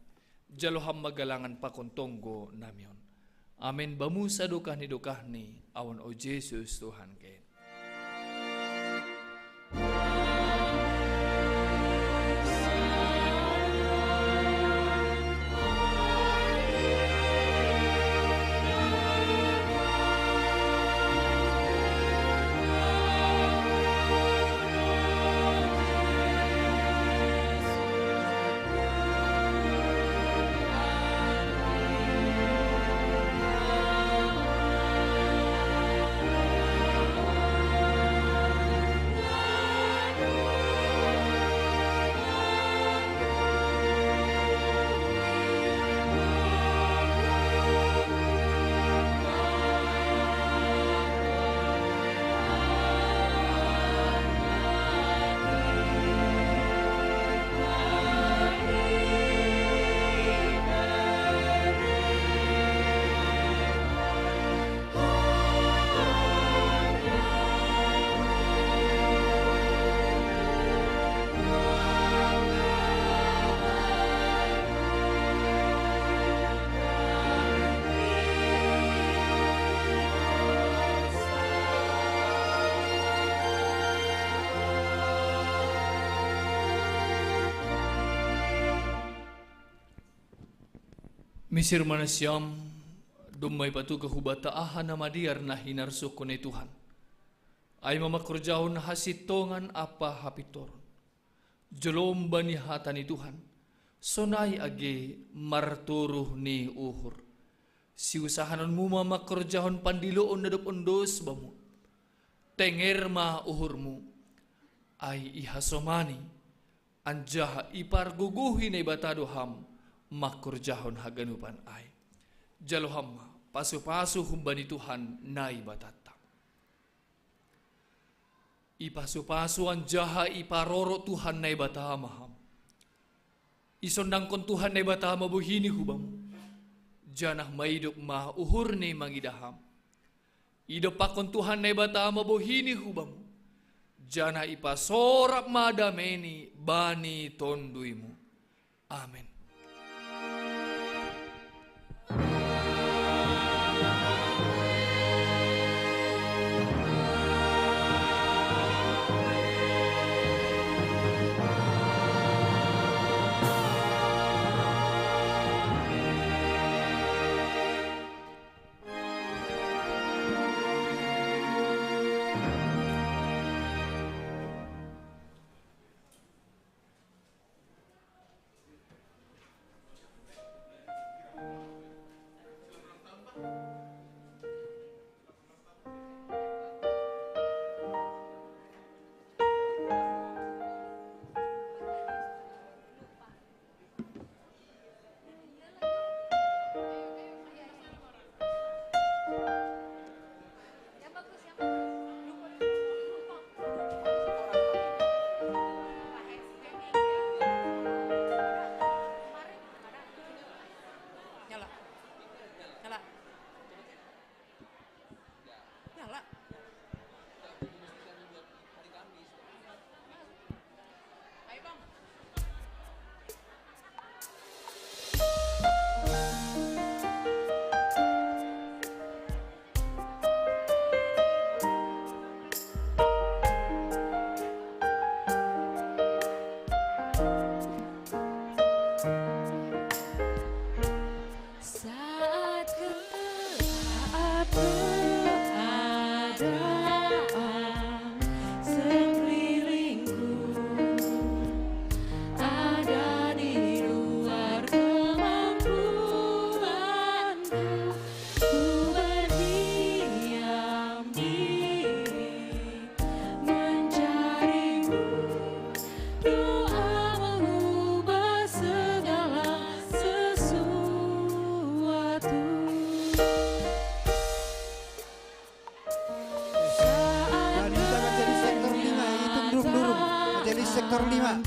jalo Ham ma galangan pakon tonggonami on. Amen. Bamu sadokah ni dokahni awan, o Jesus Tuhanki. Misir ma nasiam, domma ipatuka hubanta aha na madear na hinarsuhon ni Tuhan. Ai ma mangkorjahon hasintongan ampa hapintoron. Jolom bani hata ni Tuhan, sonai age martoruh ni uhur. Siusahanonmu ma mangkorjahon pandiloon na dob ondos bamu. Tenger ma uhurmu, ai ihasomani, anjaha ipargogohi Naibata do ham mangkorjahon haganupan ai. Jalo ham ma pasupasu humbani Tuhan Naibatanta. Ipasupasu anjaha iparorot Tuhan Naibata ma ham. Isondangkon Tuhan Naibata ma bohini hu bamu, janah maidop ma uhurni mangidah ham. Idompakkon Tuhan Naibata ma bohini hu bamu, janah ipasorap ma dameini bani tonduymu. Amen.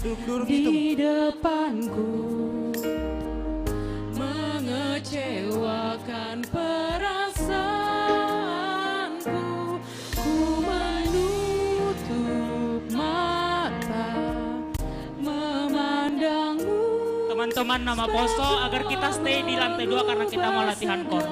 Duduk, duduk, gitu. Di depanku mengecewakan perasaanku. Ku menutup mata memandangmu. Teman-teman, nama poso agar kita stay di lantai dua karena kita mau latihan chord.